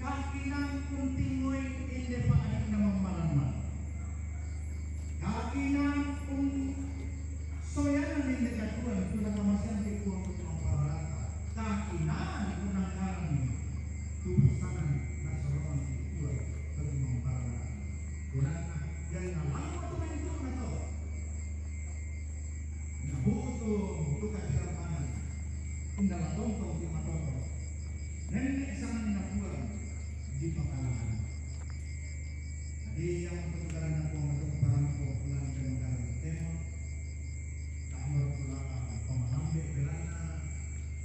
Kakinang untingoi inde pa'dina mammalamma. Kakinang un-, soyanang inde katuoan, punna kamaseang ri Puang untu' ampara'ta. Kakinang punna karami tu pasangang nasoroang ri Puang untu' ampara'ta. Punna jari nalampa tu mintu'na to. Nabutu tu kacampangan. Inna latongtong ri matoto. Nenne sanganna Puang dipakalahan. Jadi, yang untuk negara Puang untuk para Puang pulang ke negara Timur. Tak mau pula pemahambe belanna.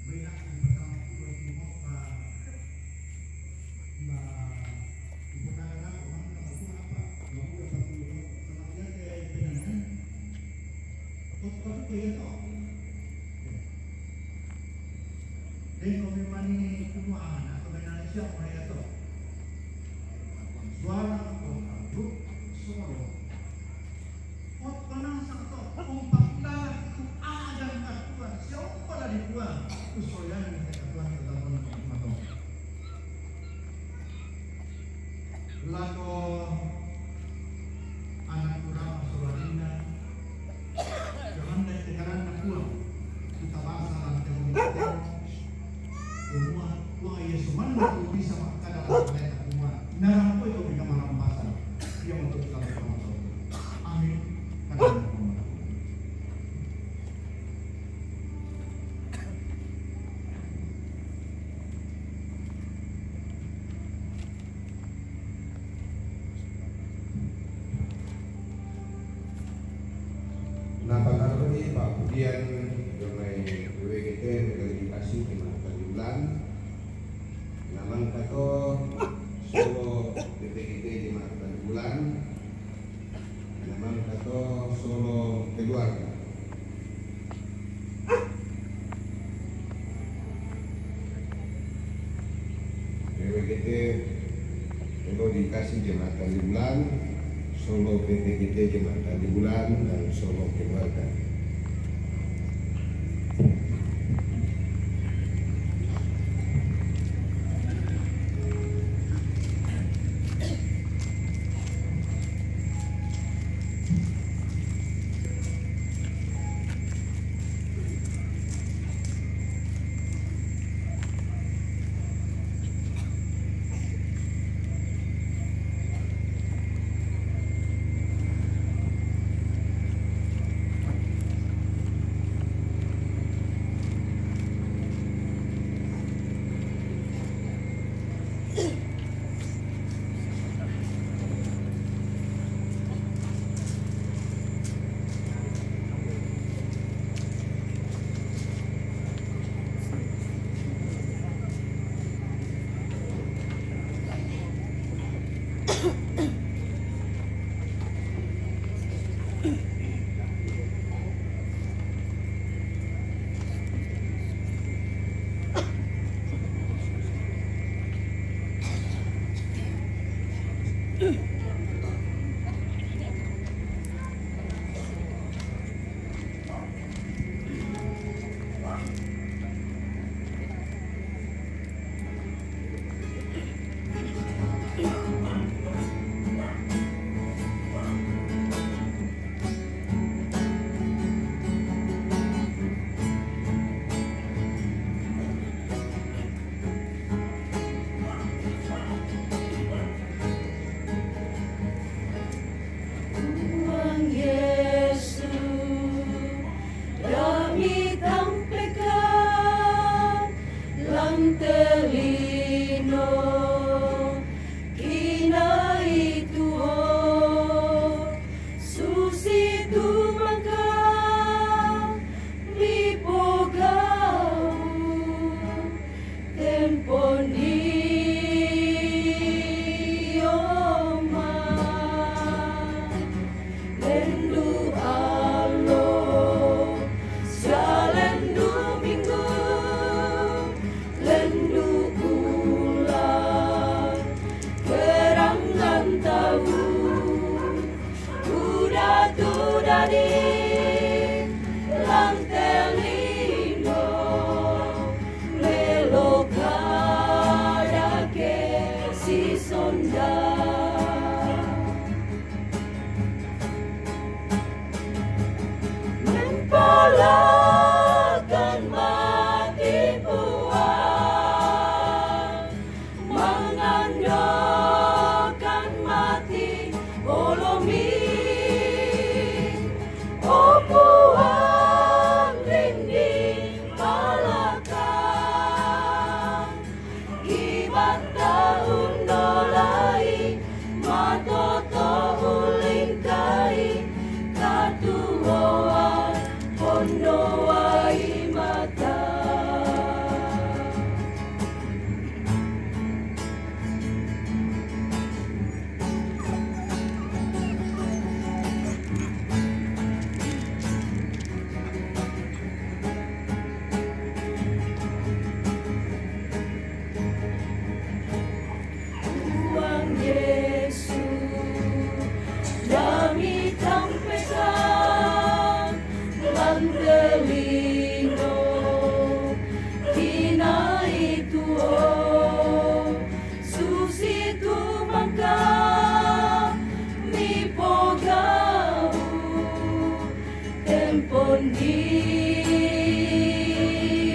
Beda di pertama pulang di Mekah. Na ipakalalaku manna battu apa? Lamu dapat dulu sama dia ke penangan. Kok kok itu ya toh? Deng kau memang ni semua anak atau main Malaysia apa ya toh? Suara kau grup solo. Utpanasa to, umpakilala tu agang katuoan, siompa la dikua, usoyang katuoan katuoan mato. Lako anak kurang solarina, jangan dek tekaran Puang, kita bahasa lantai. Kumua, Puang Yesu manna tu bisa makkada ri malaeka' kumua, narampoi komi kamarampasang. Iamoto tu kami pamatoto. Amin. Kadanna Puang. Napakarroi pa'pudiang ri mai W G T Rehabilitasi Jemaat Tallibulan. Namangka to solo P P G T Jemaat Tallibulan. Namangka to solo keluarga. W G T, solo dikasih jemaat Tallibulan, solo P P G T jemaat Tallibulan, dan solo keluarga. Ngandokkan mati olomi, O Puang rinding palakang. Kibat ta undolai, matoto ulingkai, katuoan pondowai mata. Tuhan Yesus, dami tampekang lan telingo, kinai tuo, susi tu mangka mipogau, tempon di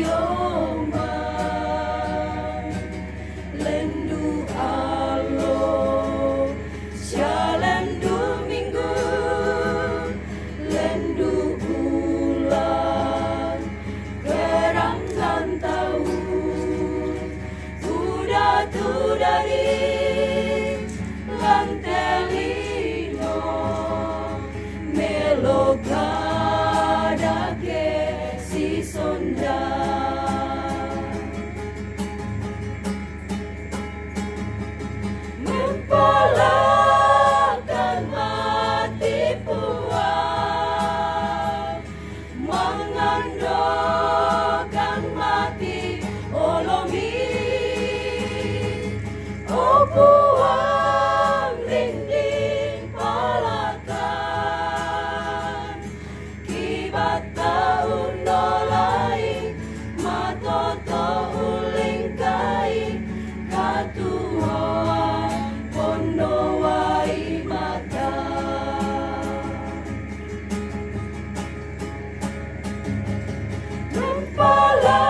omai. Lendu alo, sia lendu minggu, lendu bulan, kerang lan taun, tuda-tuda di lan telingo, melo kadake sisonda. Mempalakan mati Puang, mangandokkan mati olomi, O Puang rinding palakang. Kibat ta undolai, matoto ulingkai, katuoan pondowai mata.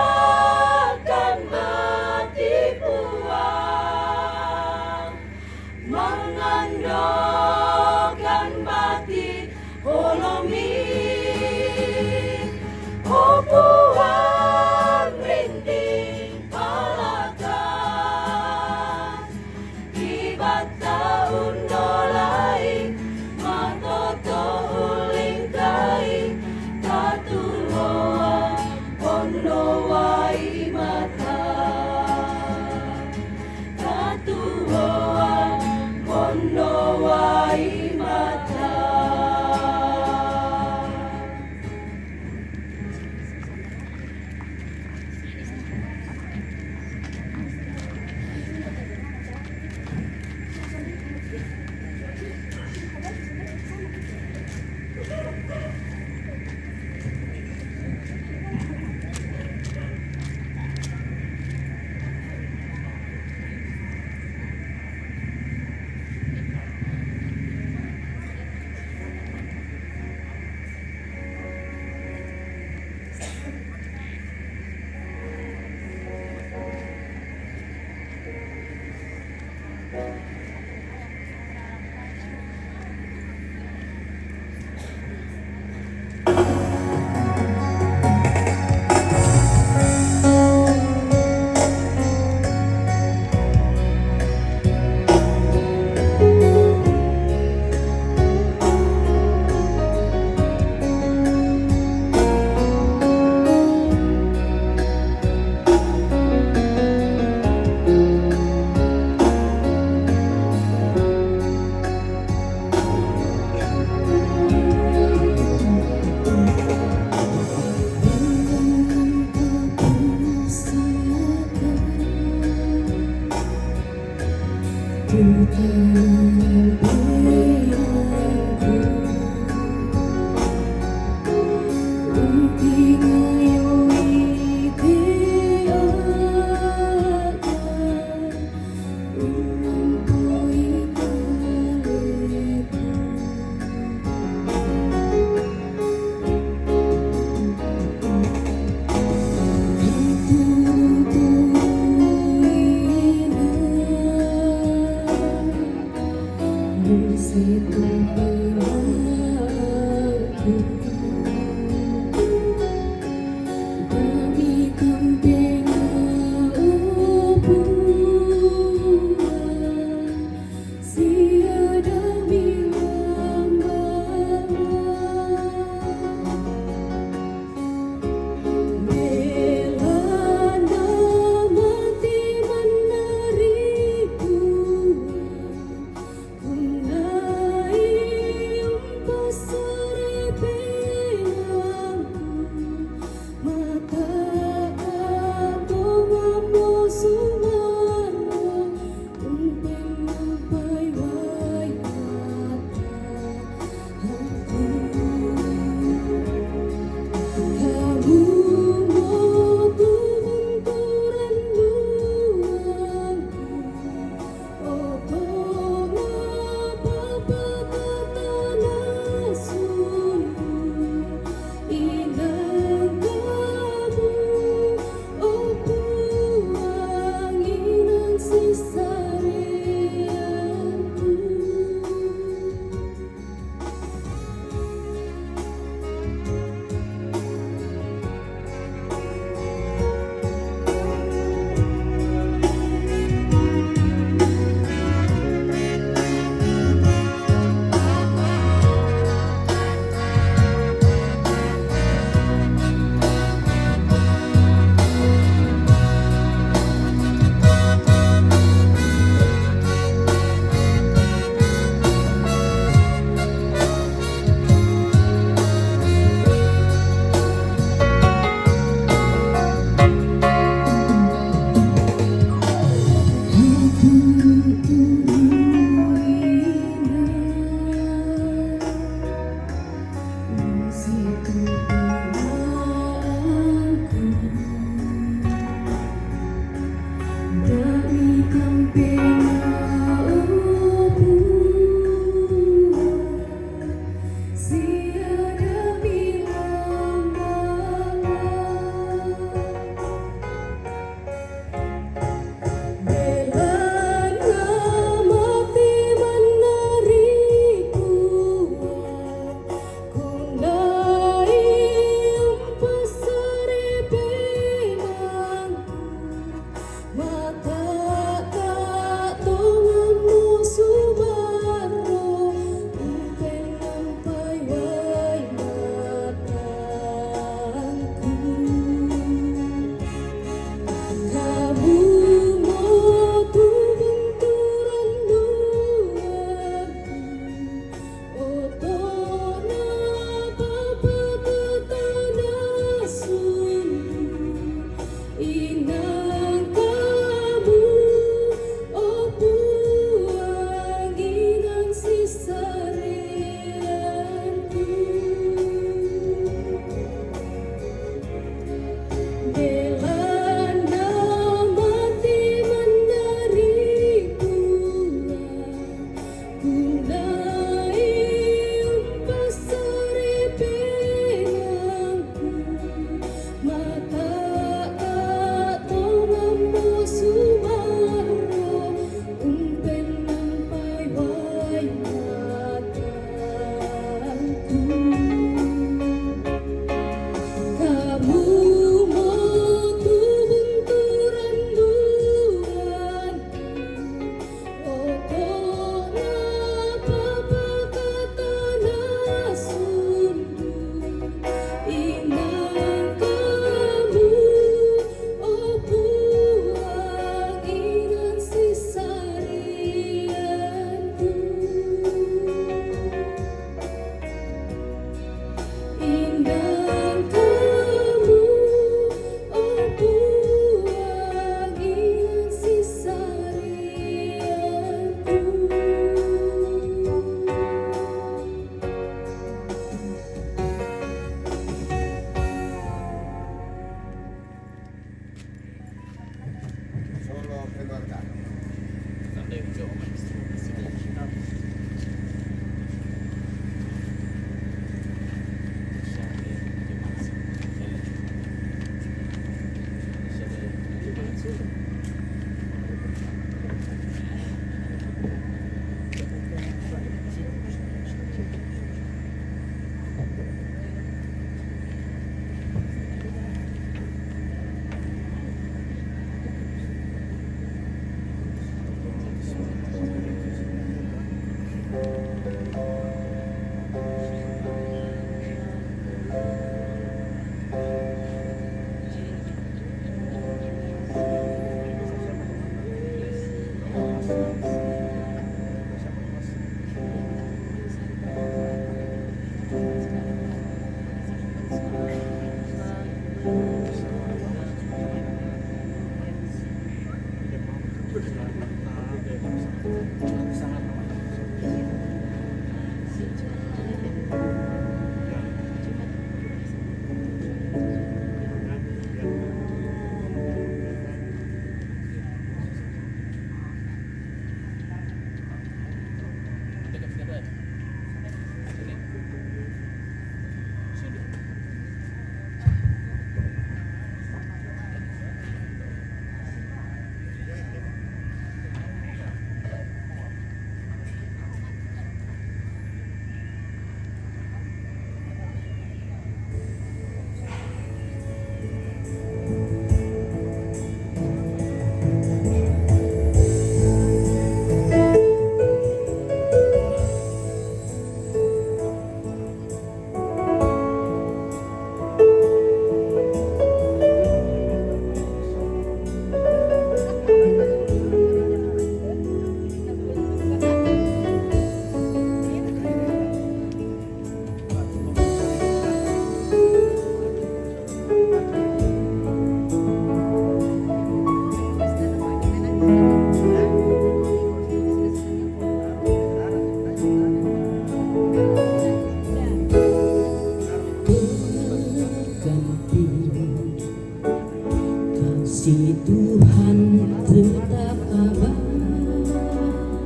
Mempalakan mati Puang, mangandokkan mati olomi, O Puang rinding palakang. Kibat ta undolai, matoto ulingkai, katuoan pondowai mata. Katuoan pondowai mata.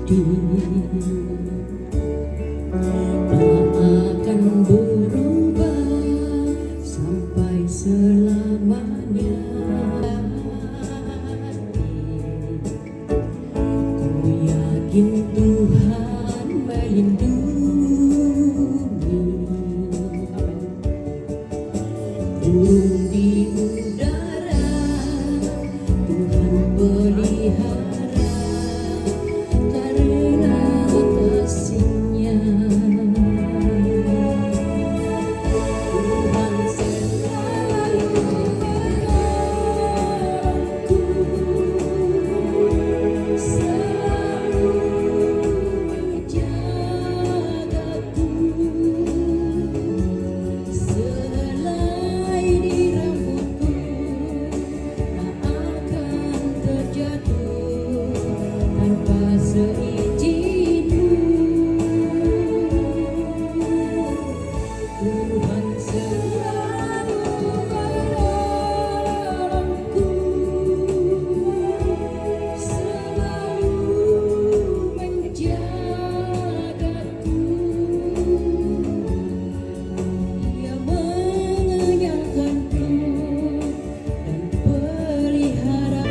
Tak akan berubah sampai selamanya. Ku yakin Tuhan melindungi. Burung di udara Tuhan pelihara karena kasih-Nya. Tuhan selalu menolongku, selalu menjagaku. Selai di rambutku tak akan terjatuh tanpa seizin-Mu. Tuhan selalu menolongku, selalu menjagaku. Dia mengenyangkanku dan pelihara.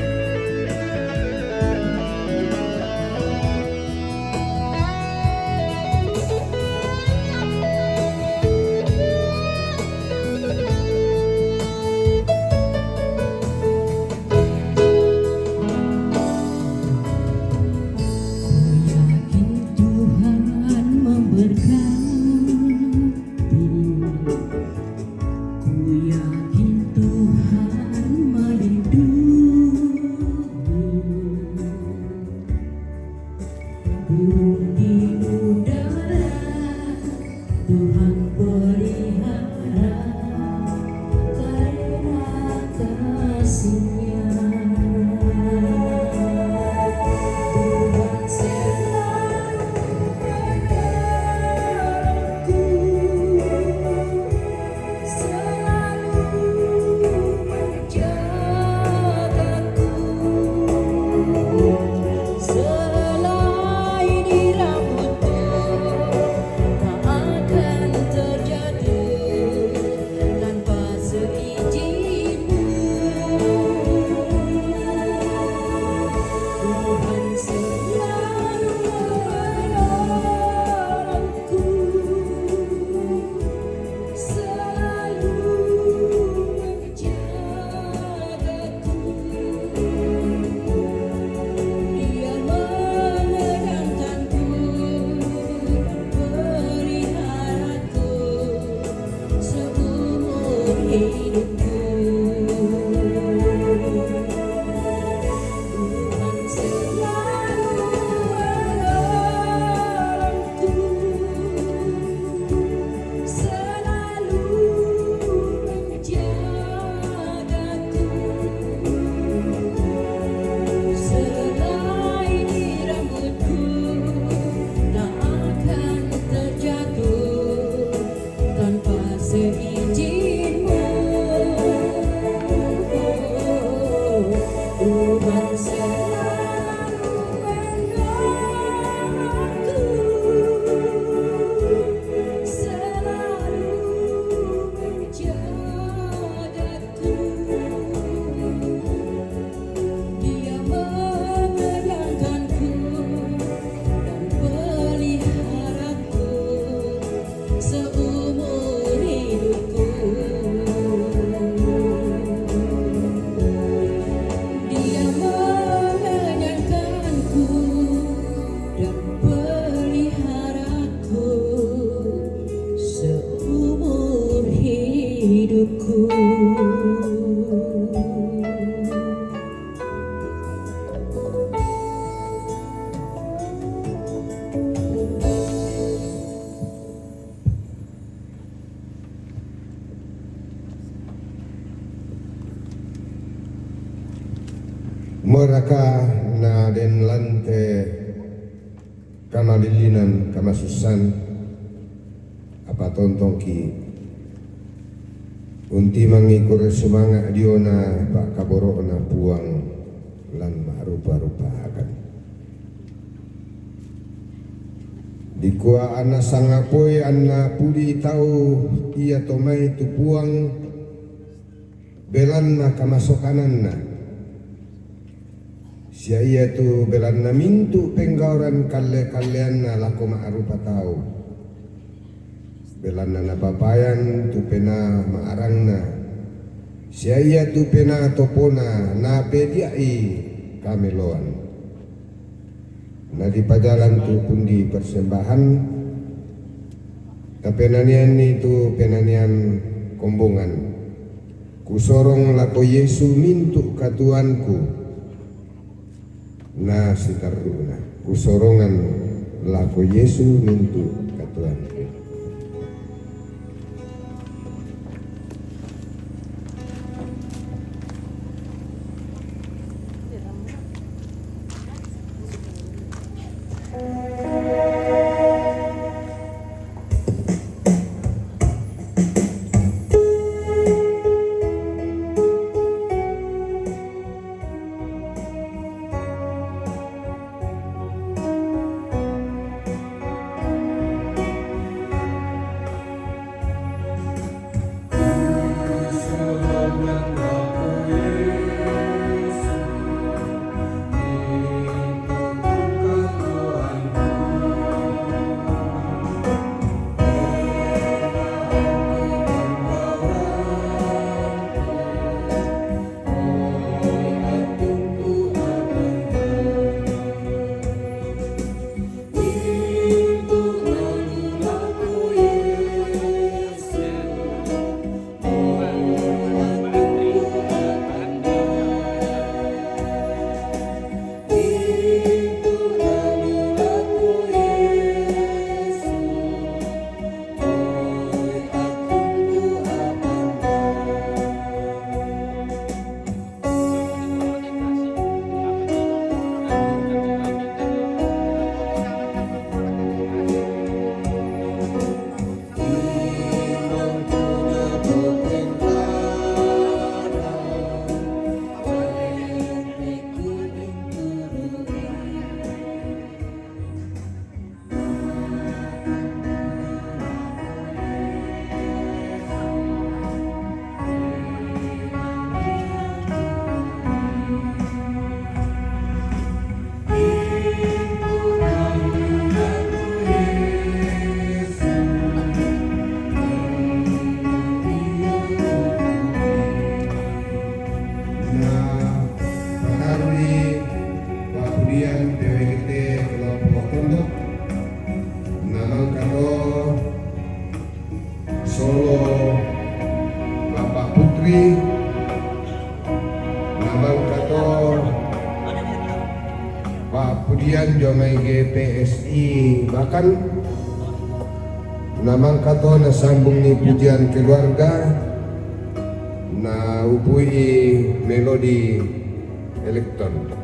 Ku yakin Tuhan memberkati. Ku yakin Tuhan melindungi. Burung di udara Tuhan pelihara karena kasih-Nya. Tuhan selalu menolongku, selalu menjagaku. Selai di rambutku tak akan terjatuh tanpa seizin-Mu. Tuhan selalu menolongku, selalu menjagaku. Dia mengenyangkanku dan peliharaku seumur hidupku. Tuhan selalu menolongku, selalu menjagaku. Selai di rambutku tak akan terjatuh tanpa seizin-Mu. Tuhan selalu menolongku, selalu menjagaku. Dia mengenyangkanku dan peliharaku seumur hidupku. Dia mengenyangkanku dan peliharaku seumur hidupku. Meraka na den lante kanalilinan kamasussan, apa tontongki untimang i kure sumanga diona pakaboro'na Puang lan ma'rupa-rupakan. Dikua anna sangapoi anna pudi tau ia to mai tu Puang, belanna kamasokananna. Sia ia tu belanna mintu penggaoran kalle-kalleanna lako ma'rupa tau. Belanna napapayan tu penaa ma'arangna. Sia ia tu penaa topona napedia'i kameloan. Nadipajalan tu pundi persembahan, tapenanianni tu penanian kombongan. Kusorong lako Yesu mintu katuoanku, na siterru'na. Kusorongan lako Yesu mintu katuoanku. Na, pataruni pa'pudian P W G T kelompok Tondok, na mangkato solo Bapak Putri, na mangkato pa'pudian dio mai G P S I Bakan, na mangkato na sambung ni pujian keluarga, na upui Melodi Elektron.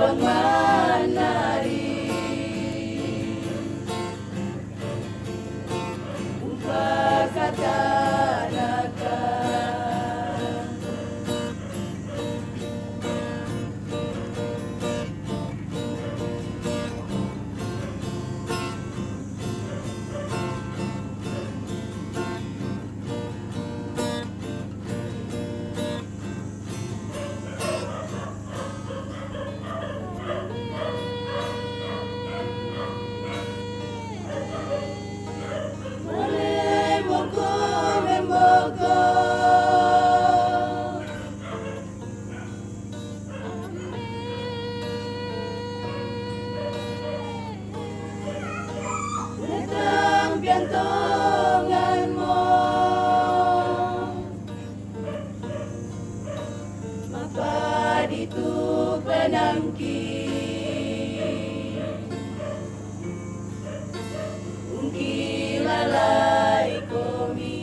Manari, umpakatanaka. Mapaditu panangki, ungkilalai komi.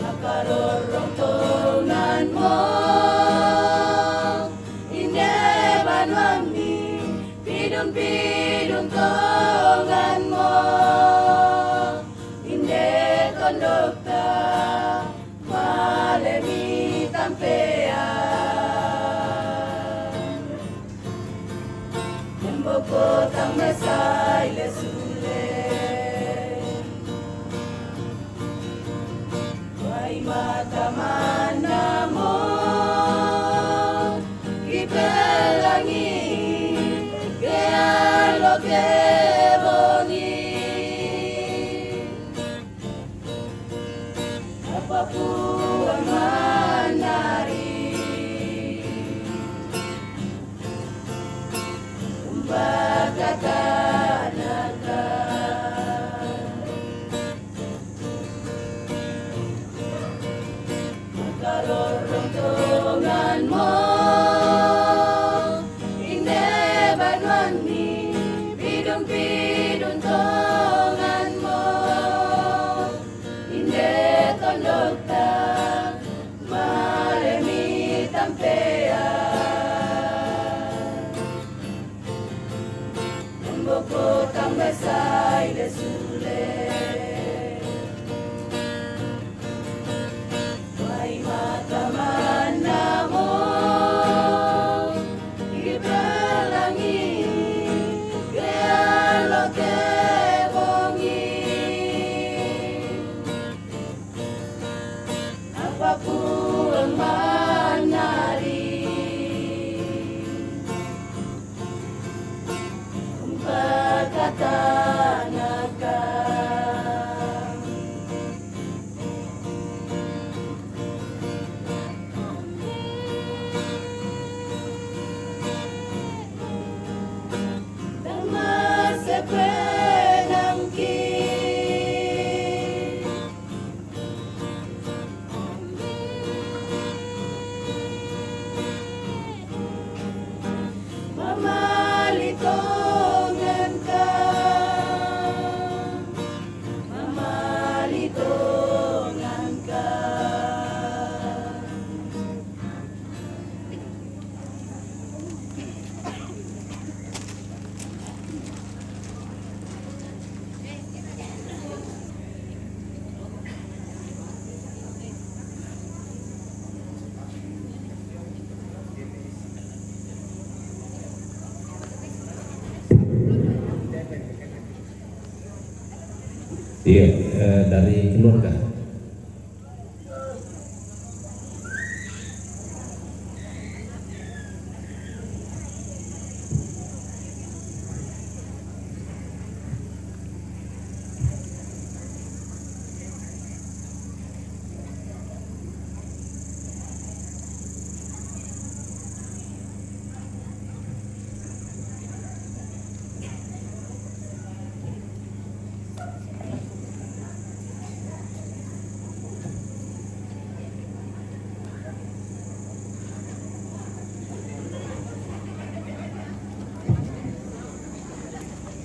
Makarorong tongan mo, inde banuami, pidun-pidun tongan mo, inde tondokta, malemi tampean. Nemboko tambesai le sule. Wai mata mana mo, kipelangi, ke alo ke bongi. Apa puang manari, umpakatanaka. Makarorong tongan mo, inde banuami, pidun-pidun tongan mo, inde tondokta, malemi tampean. Nemboko tambesai le sule. Wai mata mana mo, kipelangi, ke alo ke bongi. Apa puang manari, umpakatanaka. Tama sepenangki. Mamalitonganka, mamalitonganka. Iya, eh, dari keluarga.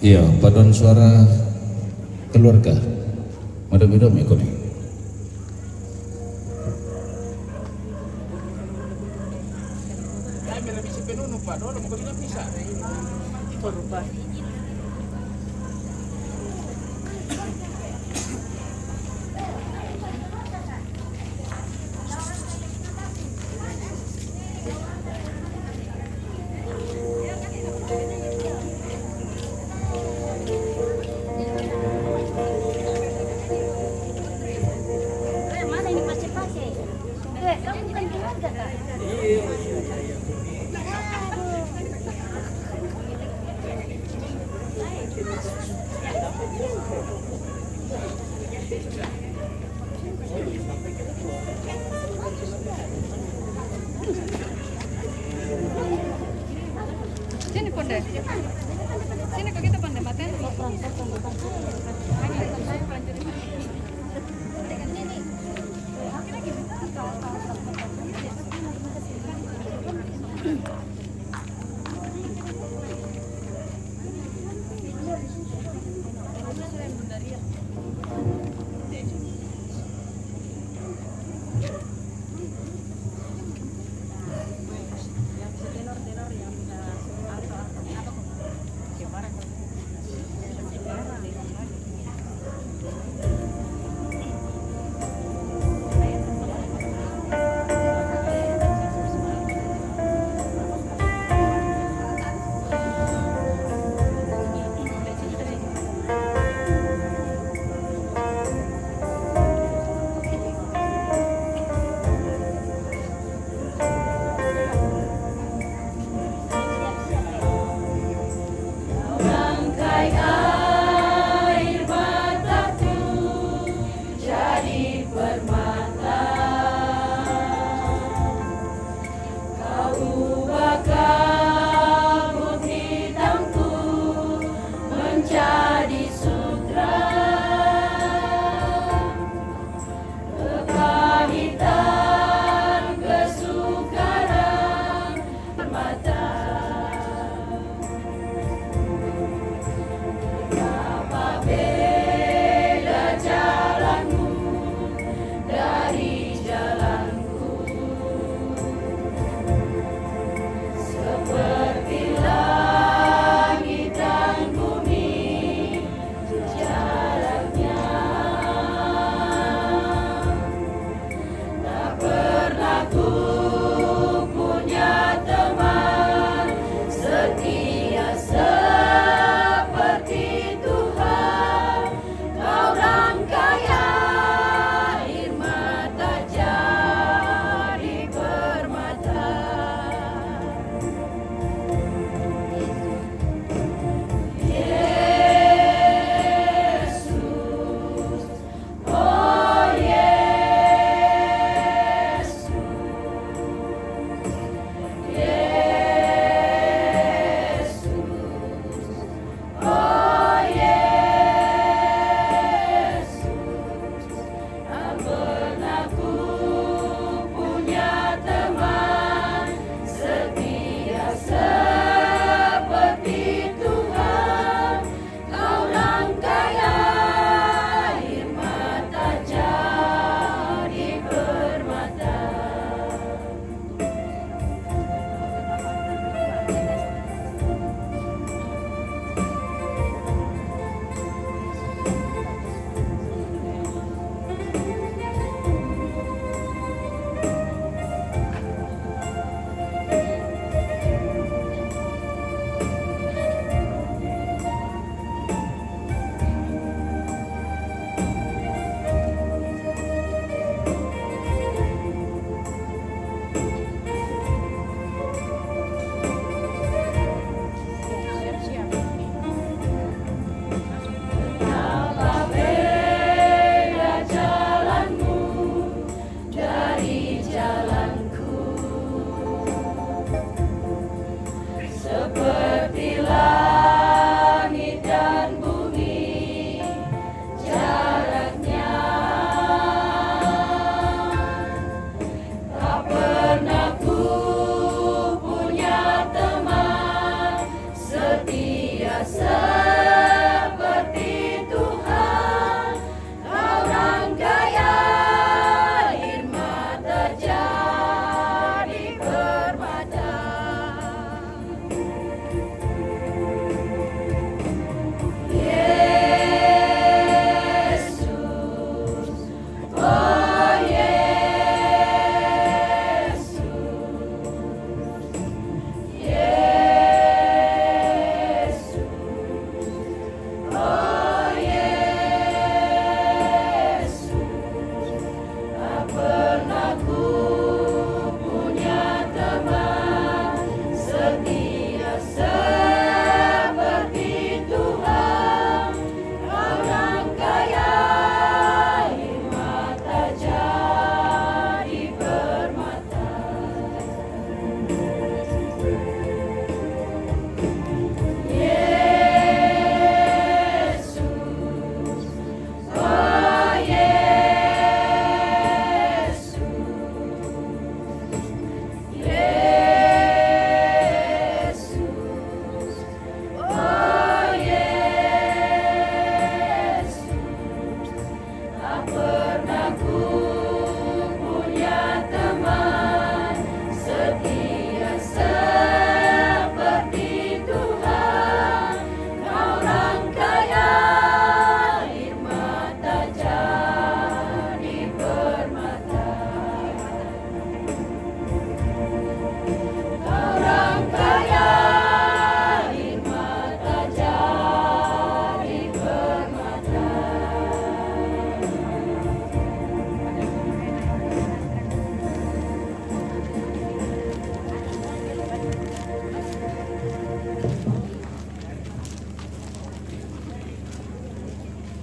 Iya, paduan suara keluarga. Madam Ido, mai komi. Eh, mana ini pakai-pakai? Eh, kamu bukan keluarga, tak?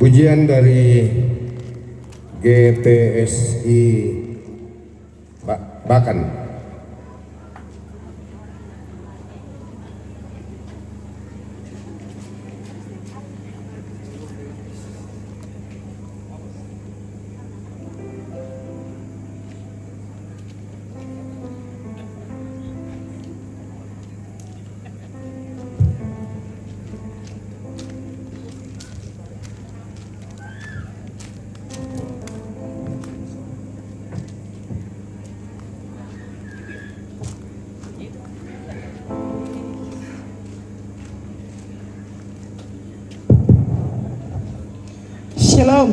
Pujian dari G P S I Ba-, Bakan. Shalom.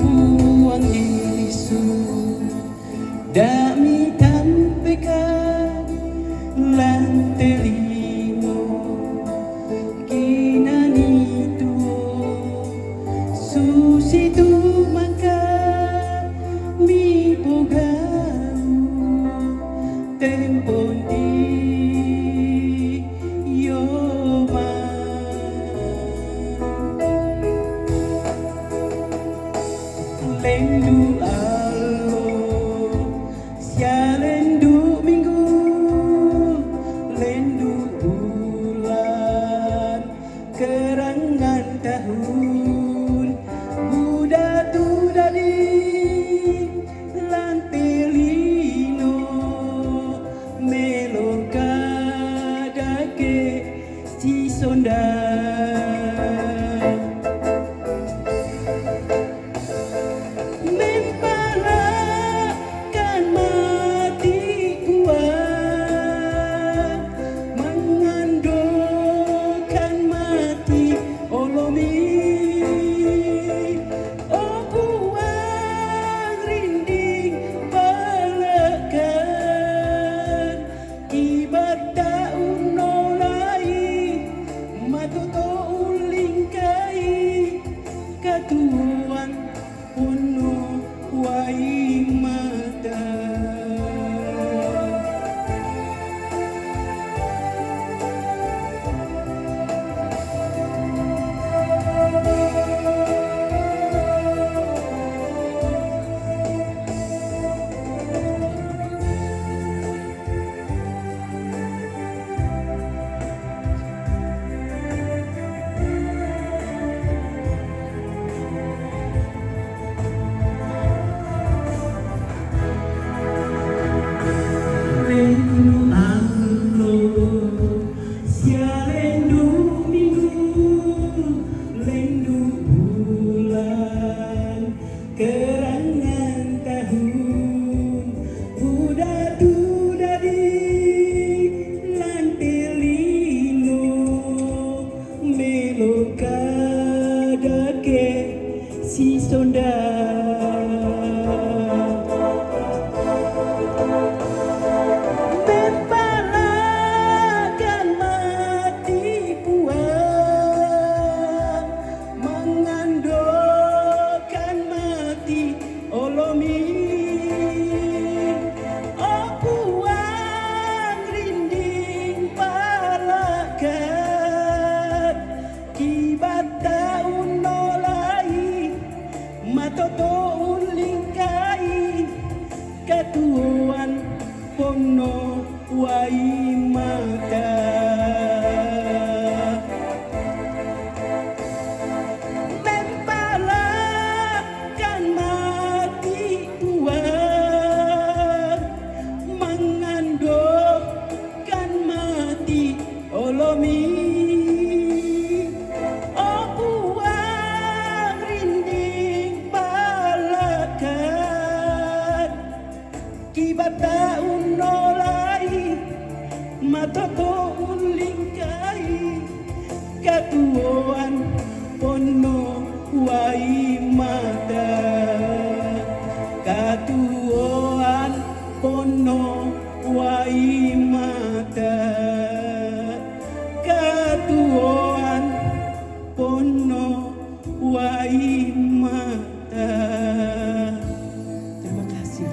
Puang Yesus, dami tampeka lante lino, kinanitu, susitu maka mipogau. Tempon di Yoma. Lendu alo, sia lendu minggu, lendu bulan, kerangan tahun, buda tu dadi, lante lino, melo kadake si sonda. Mempalakan mati kuat, mangandokan mati olomi. O puang rinding palakan, kibat ta unolai, matoto ulingkai, katuan pono wai mata. Lendu alo, sia lendu minggu, lendu bulan, kerangan tahun, buda tu dadi, lante lino, melo kadake si sonda. Mempalakan mati puang, mangandokan mati olomi. O puang rinding palakan, kibat ta unolai, matoto ulingkai, katuan pono wai mata. Mempalakan mati puang, mangandokan mati olomi. O puang rinding palakan, kibat ta unolai, matoto Katuoan ponno waimata, katuoan ponno waimata, katuoan ponno waimata. Terima kasih.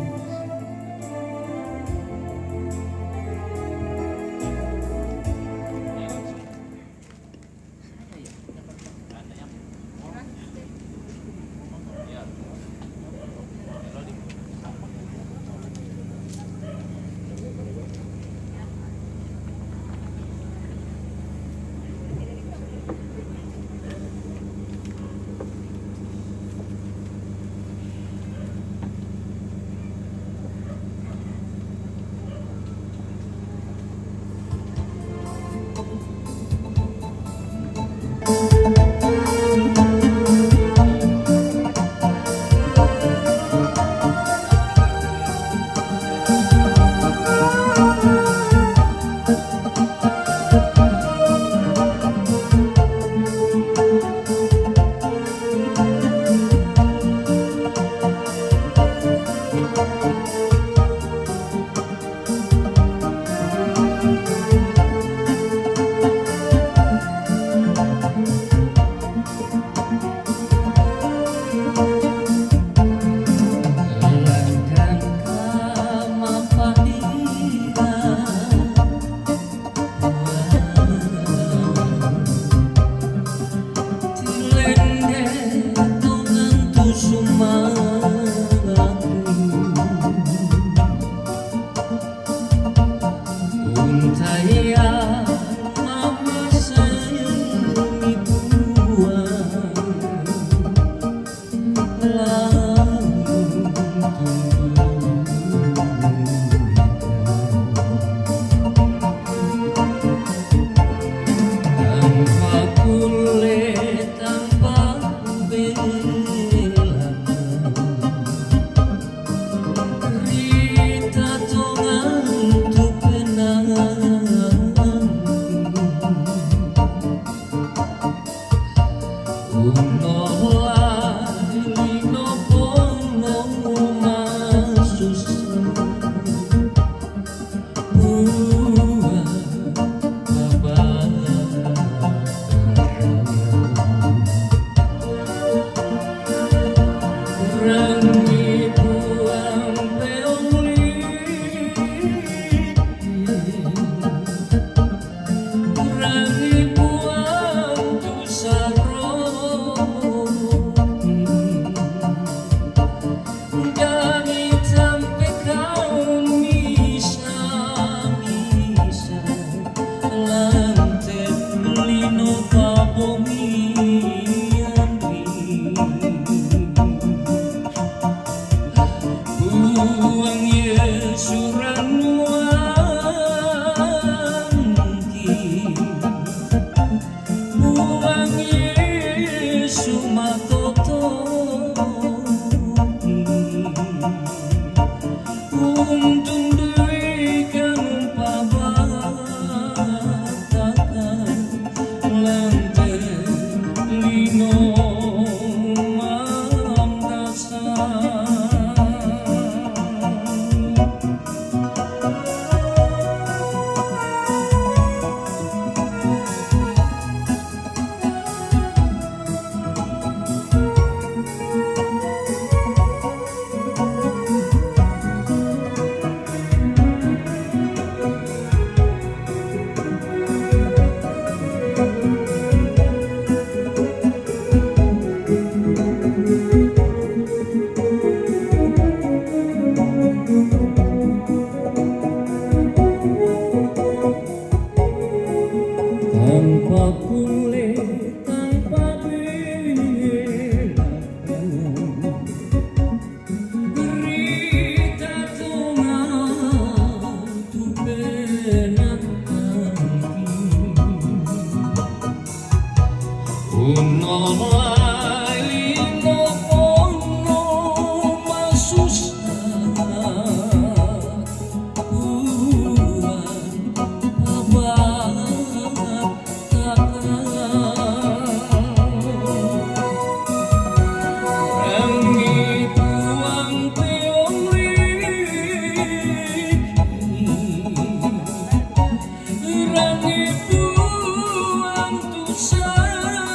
Sarogi,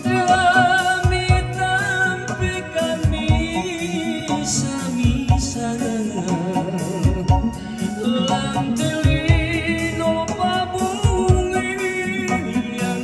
dami tampikan misa-misa, lantelino pabungi yang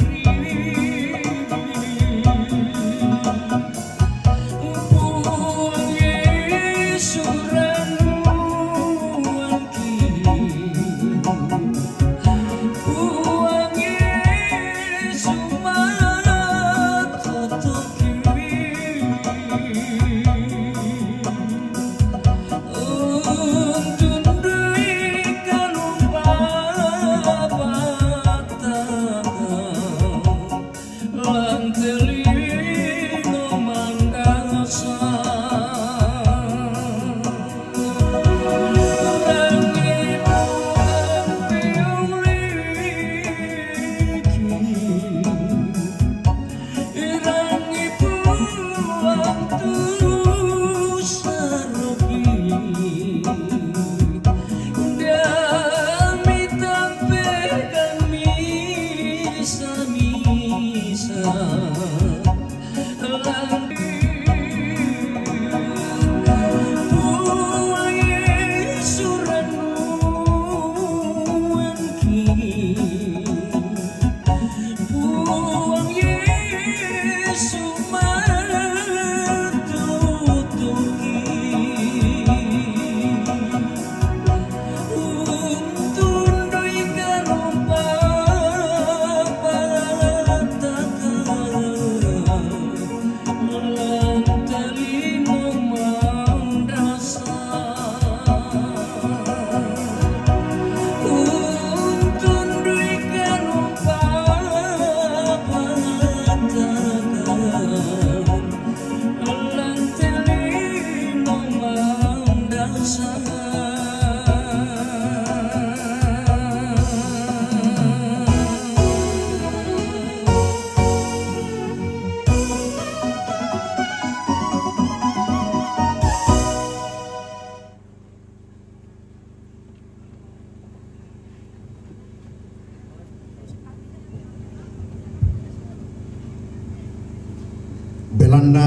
Belanda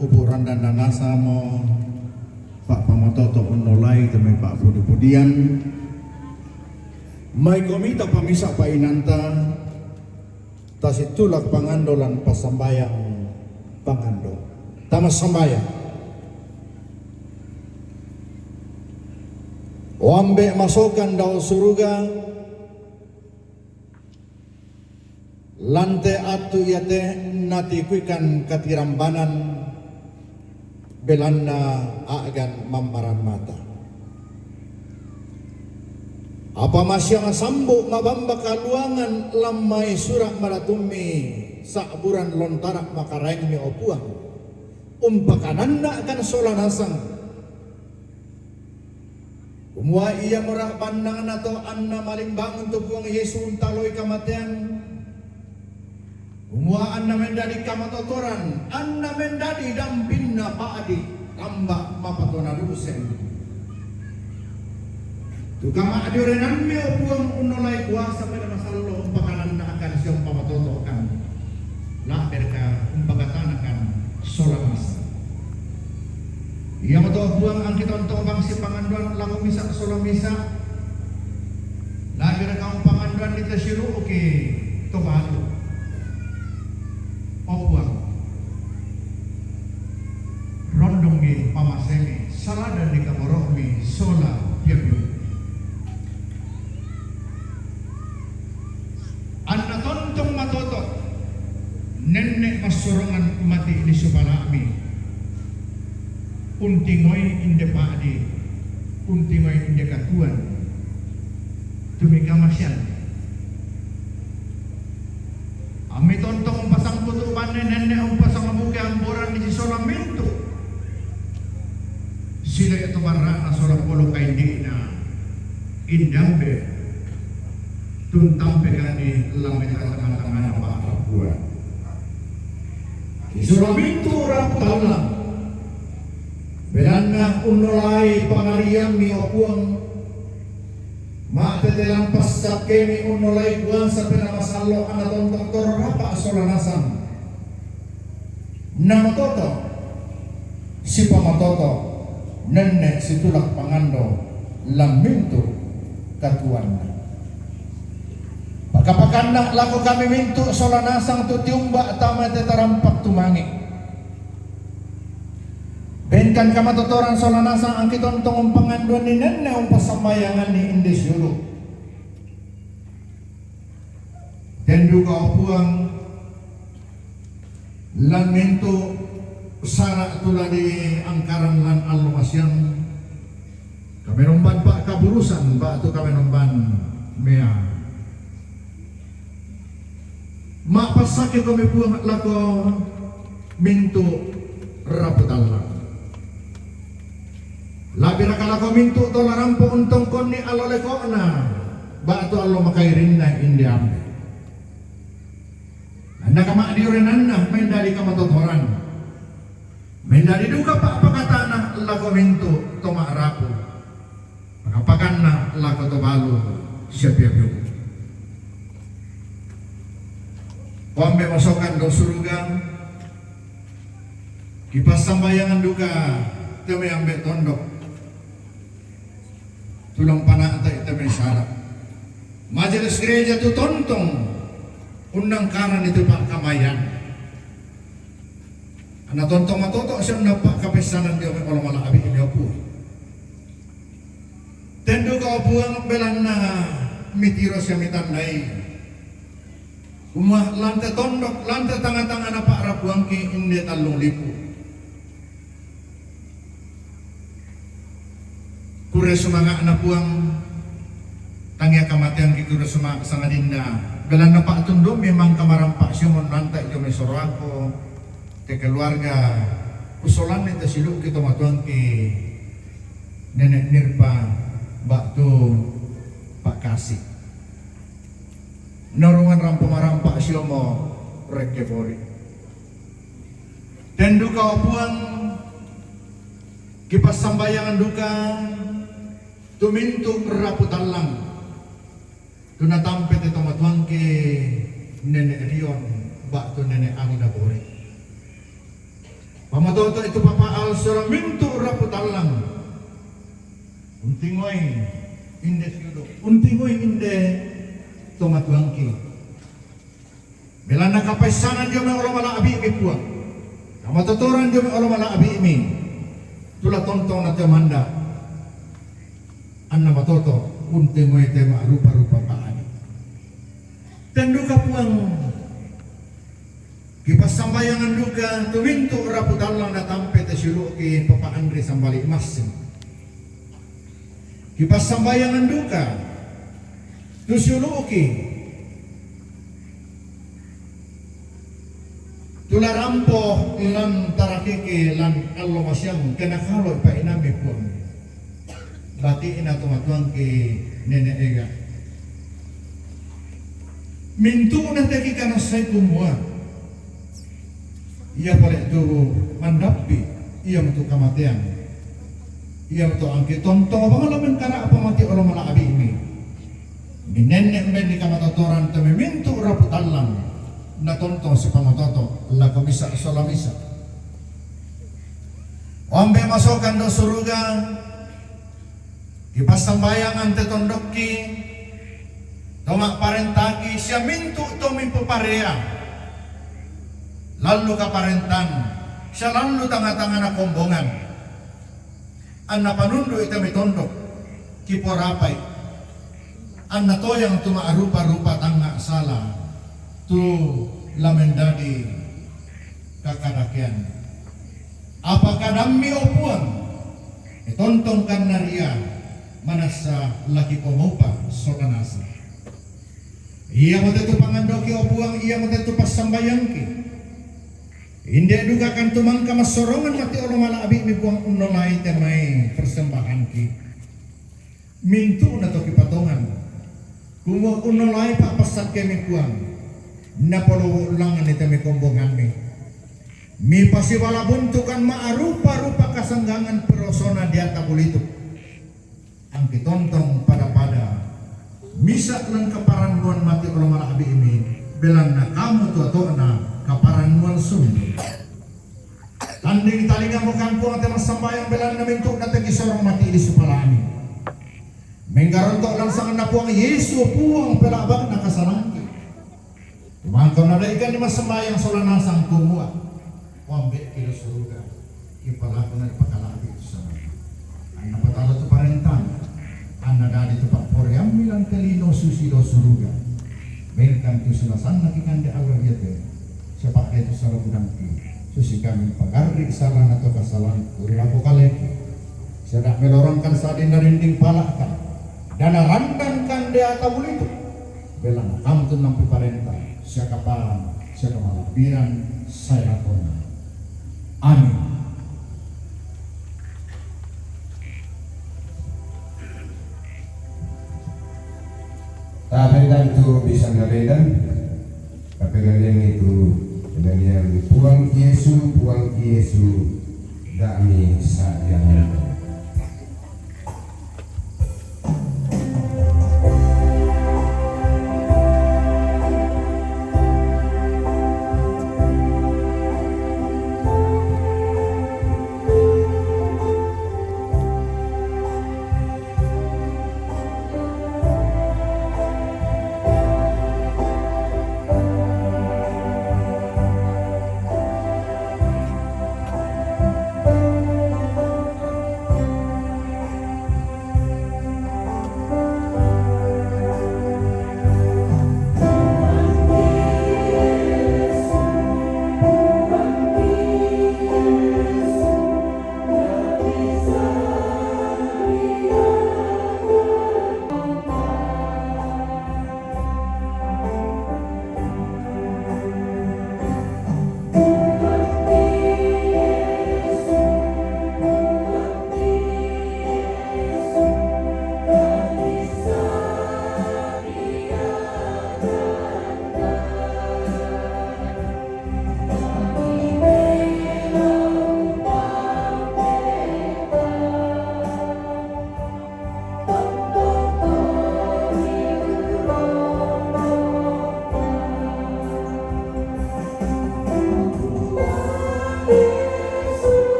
upu randa nanasa mo, Pak Pamatoto Unolai, temi Pak Pudi-pudian. Mai komita pamisa pa inanta, tasitulak pangando lan pasambayang pangando. Tama sambayang. O Ambe' masokan dao suruga, lan te attu iate natikuikan katirambanan, belanna a'gan mammaran mata. Apa masiang sambu mabamba kaluangan lan mai sura' maratummi sa'buran lontara' makaraengmi, o Puang, umpakananna'kan sola nasang. Kumua iamora bannangna to anna malimbangun tu Puang Yesu untaloi kamatean, kumua anna mendadi kamatotoran, anna mendadi dampinna pa'di tamba mapatona duseng. Tu kama'diorenammi, o Puang, unnolai kuasa pada masallo umpakananna'kan sia umpamatoto'kan. La'biraka umpakatanakan sola masa. Iamoto, o Puang, angki tontong bangsi pangandoan lako misa sola misa. La'biraka umpangandoan di tasiru'ki to balu. O Puang, rondongmi pamasemi, saladanni kaboro'mi sola piapiu. Anna tontong matoto', nenne' massorongan mati' ni supala'mi. Untingoi inde pa'di, untingoi inde katuoan, tu mikamasean. Ammi tontong umpasangkutu' banne, nenne' umpasangabuke amboran di sisola mintu'. Sile' to barra'na sola polo kaindi'na, inde Ambe', tu untampekanni lan mai tanga-tangana pa'kabua. Sisola mintu' rampu tallang, belanna unnolai pangariammi, o Puang, Ma'tete lan passakkemi unnolai kuasa Penaa Masallo' anna tontong torro rapa' sola nasang. Na matoto', sipamatoto', nenne' situla' pangando lan mintu' katuoanna. Pakapakanna' lako kami mintu' sola nasang tu tiumba' tama te tarampak tumangi'. Bengkan kamatotoran sola nasang angki tontong umpangandoanni nenne' umpassambayanganni inde siulu'. Den duka, o Puang, lan mintu' sara' tu la diangkaran lan allo masiang, kamenomban pa'kaburusan ba'tu kamenomban mea. Ma'passakkekomi Puang lako mintu' rapu tallang. La'biraka lako mintu' to la rampo untongkonni allo leko'na ba'tu allo makairinna inde Ambe'. Anna kama'diorenanna mendadi kamatotoran. Mendadi duka pa'pakatana lako mintu' to ma'rapu. Pakapakanna' lako to balu sia piu-piu. O Ambe' masokan dao suruga, kipassambayangan duka te mai Ambe' tondok. Tulang pana'ta'i te mai sara'. Majelis gereja tu tontong unnangkaran itu pa'kamayan. Anna tontong matoto' sia anna pa'kapessanan dio mai olo mala'bi'mi, o Puang. Ten duka, o Puang, belanna mitiro sia mitandai. Kumua lan te tondok, lan te tangnga-tangngana pa'rapuangki inde tallung lipu. Kurre sumanga'na Puang, tangia kamateangki kurre sumanga' sangadinna belanna pa'tundu'mi mangka marampa' sia monnanta' dio mai soroako, te keluarga, kusolanni te siulu'ki tomatuangki Nene' Nirpa ba'tu Pak Kasi. Norungan rampo marampa' siomo rekke poli. Ten duka, o Puang, kipassambayangan duka tu mintu' rapu tallang, tu natampe te tomatuangki Nene' Rion ba'tu Nene' Alda Bori. Pamatoto'i tu Papa Al sola mintu' rapu tallang. Untingoi inde siulu', untingoi inde tomatuangki. Belanna kapaissanan dio mai olo mala'bi'mi Puang. Kamatotoran dio mai olo mala'bi'mi. Tu la tontong na te manda. Anna matoto' untingoi te ma'rupa-rupa pa'ani. Ten duka Puang, kipassambayangan duka tu mintu' rapu tallang natampe te siulu'ki Papa Andri Sambali Massing. Kipassambayangan duka tu siulu'ki tu la rampo lan tarakiki lan allo masiang, ke nakalo' pa'inammi Puang. Bati'na tomatuangki Nene' Ega. Mintu'na te kikanassai kumua ia pole tu mandappi, iamotu kamatean. Iamotu angki tontong bang la mengkara'pa mati olo mala'bi'mi. Minenne' umbenni kamatotoran te mai mintu' rapu tallang, natontong sipamatoto' lako misa' sola misa'. O Ambe' masokan dao suruga, kipassambayangan te tondokki, to ma'parentaki sia mintu' to mipoparea, lallu kaparentan sia lallu tangnga-tangngana kombongan. Anna panundu'i te mai tondok, kiporapai. Anna toyang tu ma'rupa-rupa tangnga' sala, tu la mendadi kakadakean. Apa kadammi, o Puang, e tontong kannaria manassa la kipomaupa sola nasang. Iamote tu pangandoki, o Puang, iamote tu passambayangki. Inde duka kan tu mangka massorongan mati olo mala'bi'mi Puang unnolai te mai persembahanki. Mintu'na to kipatongan. Kumua unnolai pa'passakkemi Puang. Napolowo' langnganni te mai kombongammi. Mipasibala buntukan ma'rupa-rupa kasanggangan perosona diata bulitu. Angki tontong pada-pada Misa' lan kaparannuan mate' olo mala'bi'mi, belanna kamu tu ato'na kaparannuan sundun. Tanding talingamu kan Puang te massambayang, belanna mintu'na te kisorong mate' di supala'mi. Menggaronto' lan sanganna Puang Yesu, Puang pela'ba'na kasalangki. Mangkana daikan di massambayang sola nasang kumua, Puang be'ki ro suruga, kipalakuna di pakala'bi' tu sanganna. Anna patala tu parentana, anna dadi tu pa'poraiammi lan te lino susi ro suruga. Mengkan tu silasanna kikande allo iate, sia pa'dai tu sala gudangki, susi kami pagarri' salana to kasalangku ri lako kaleki. Sia da' melorongkan sa'dinna dinding pala'ka, da' narandangkan deata bulitu. Belanna kamu tu nampi parenta, sia kapalang, sia kamala'biran sae lakona. Amin. Tabe' tantu bisa ngabedan, tapi ngabedan itu, ngabedan Puang Yesu, Puang Yesu, da'mi sa'dinna.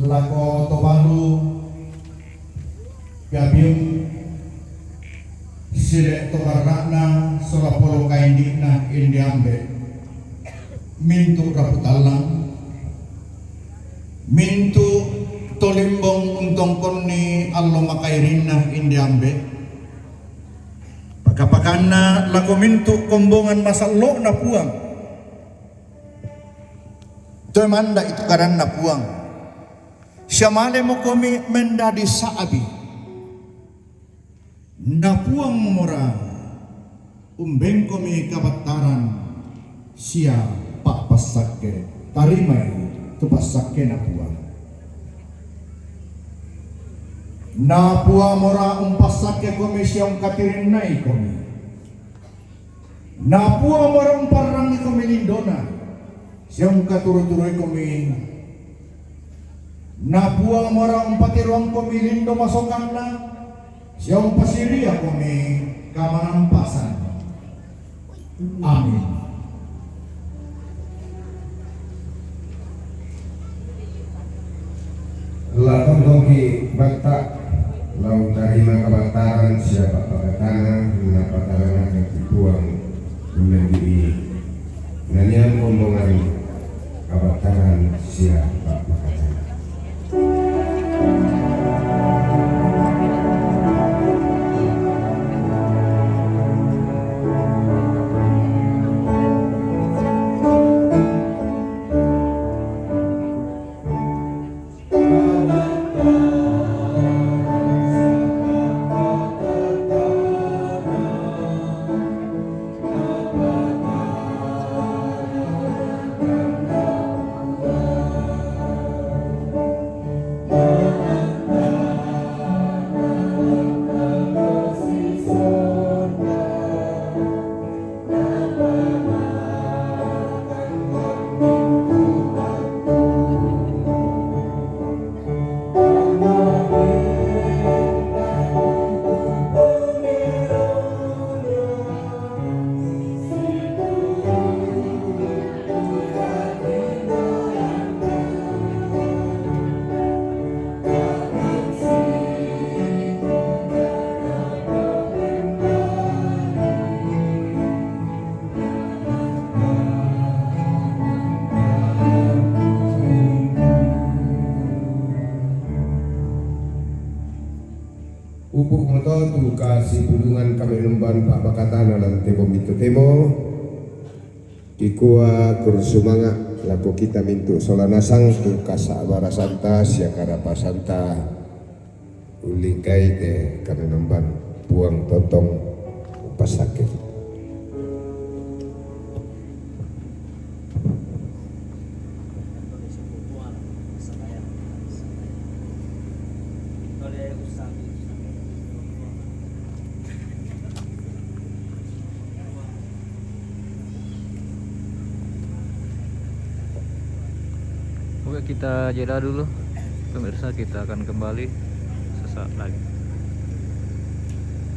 Lako to balu, piapiung, side to barra'na sola polo kaindi'na inde ambe', mintu' rapu tallang, mintu' to limbong untongkonni allo makairinna inde ambe', paka-pakanna lako mintu' kombongan masallo'na Puang. Toe manda'i tu kadanna Puang, sia malemokomi mendadi sa'bi. Na Puang mora umbengkomi kabattaran sia pa'passakke, tarimai tu passakkena Puang. Na Puang mora umpassakkekomi sia ungkatirinnaikomi. Na Puang mora umparrangikomi lindona, sia ungkaturu-turuikomi. Na Puang mora umpatiruangkomi lindo masokanna, sia umpasiriakomi kamanampasan. Amin. La tontongki' batta', la untarima kabattaran sia pa'pakatana, napataranakki' Puang, ullendi'i naniang kombongan kabattaran sia pa'pakatana. Tuka si pudungan kami nemban pa bakatana lan tempo mintu temo. Kikua kur sumanga lako kita mintu sola nasang tuka sabara santa sia karapa santa. Ulingkai te kami nemban puang totong pasakit. Oke, kita jeda dulu. Pemirsa, kita akan kembali sesaat lagi.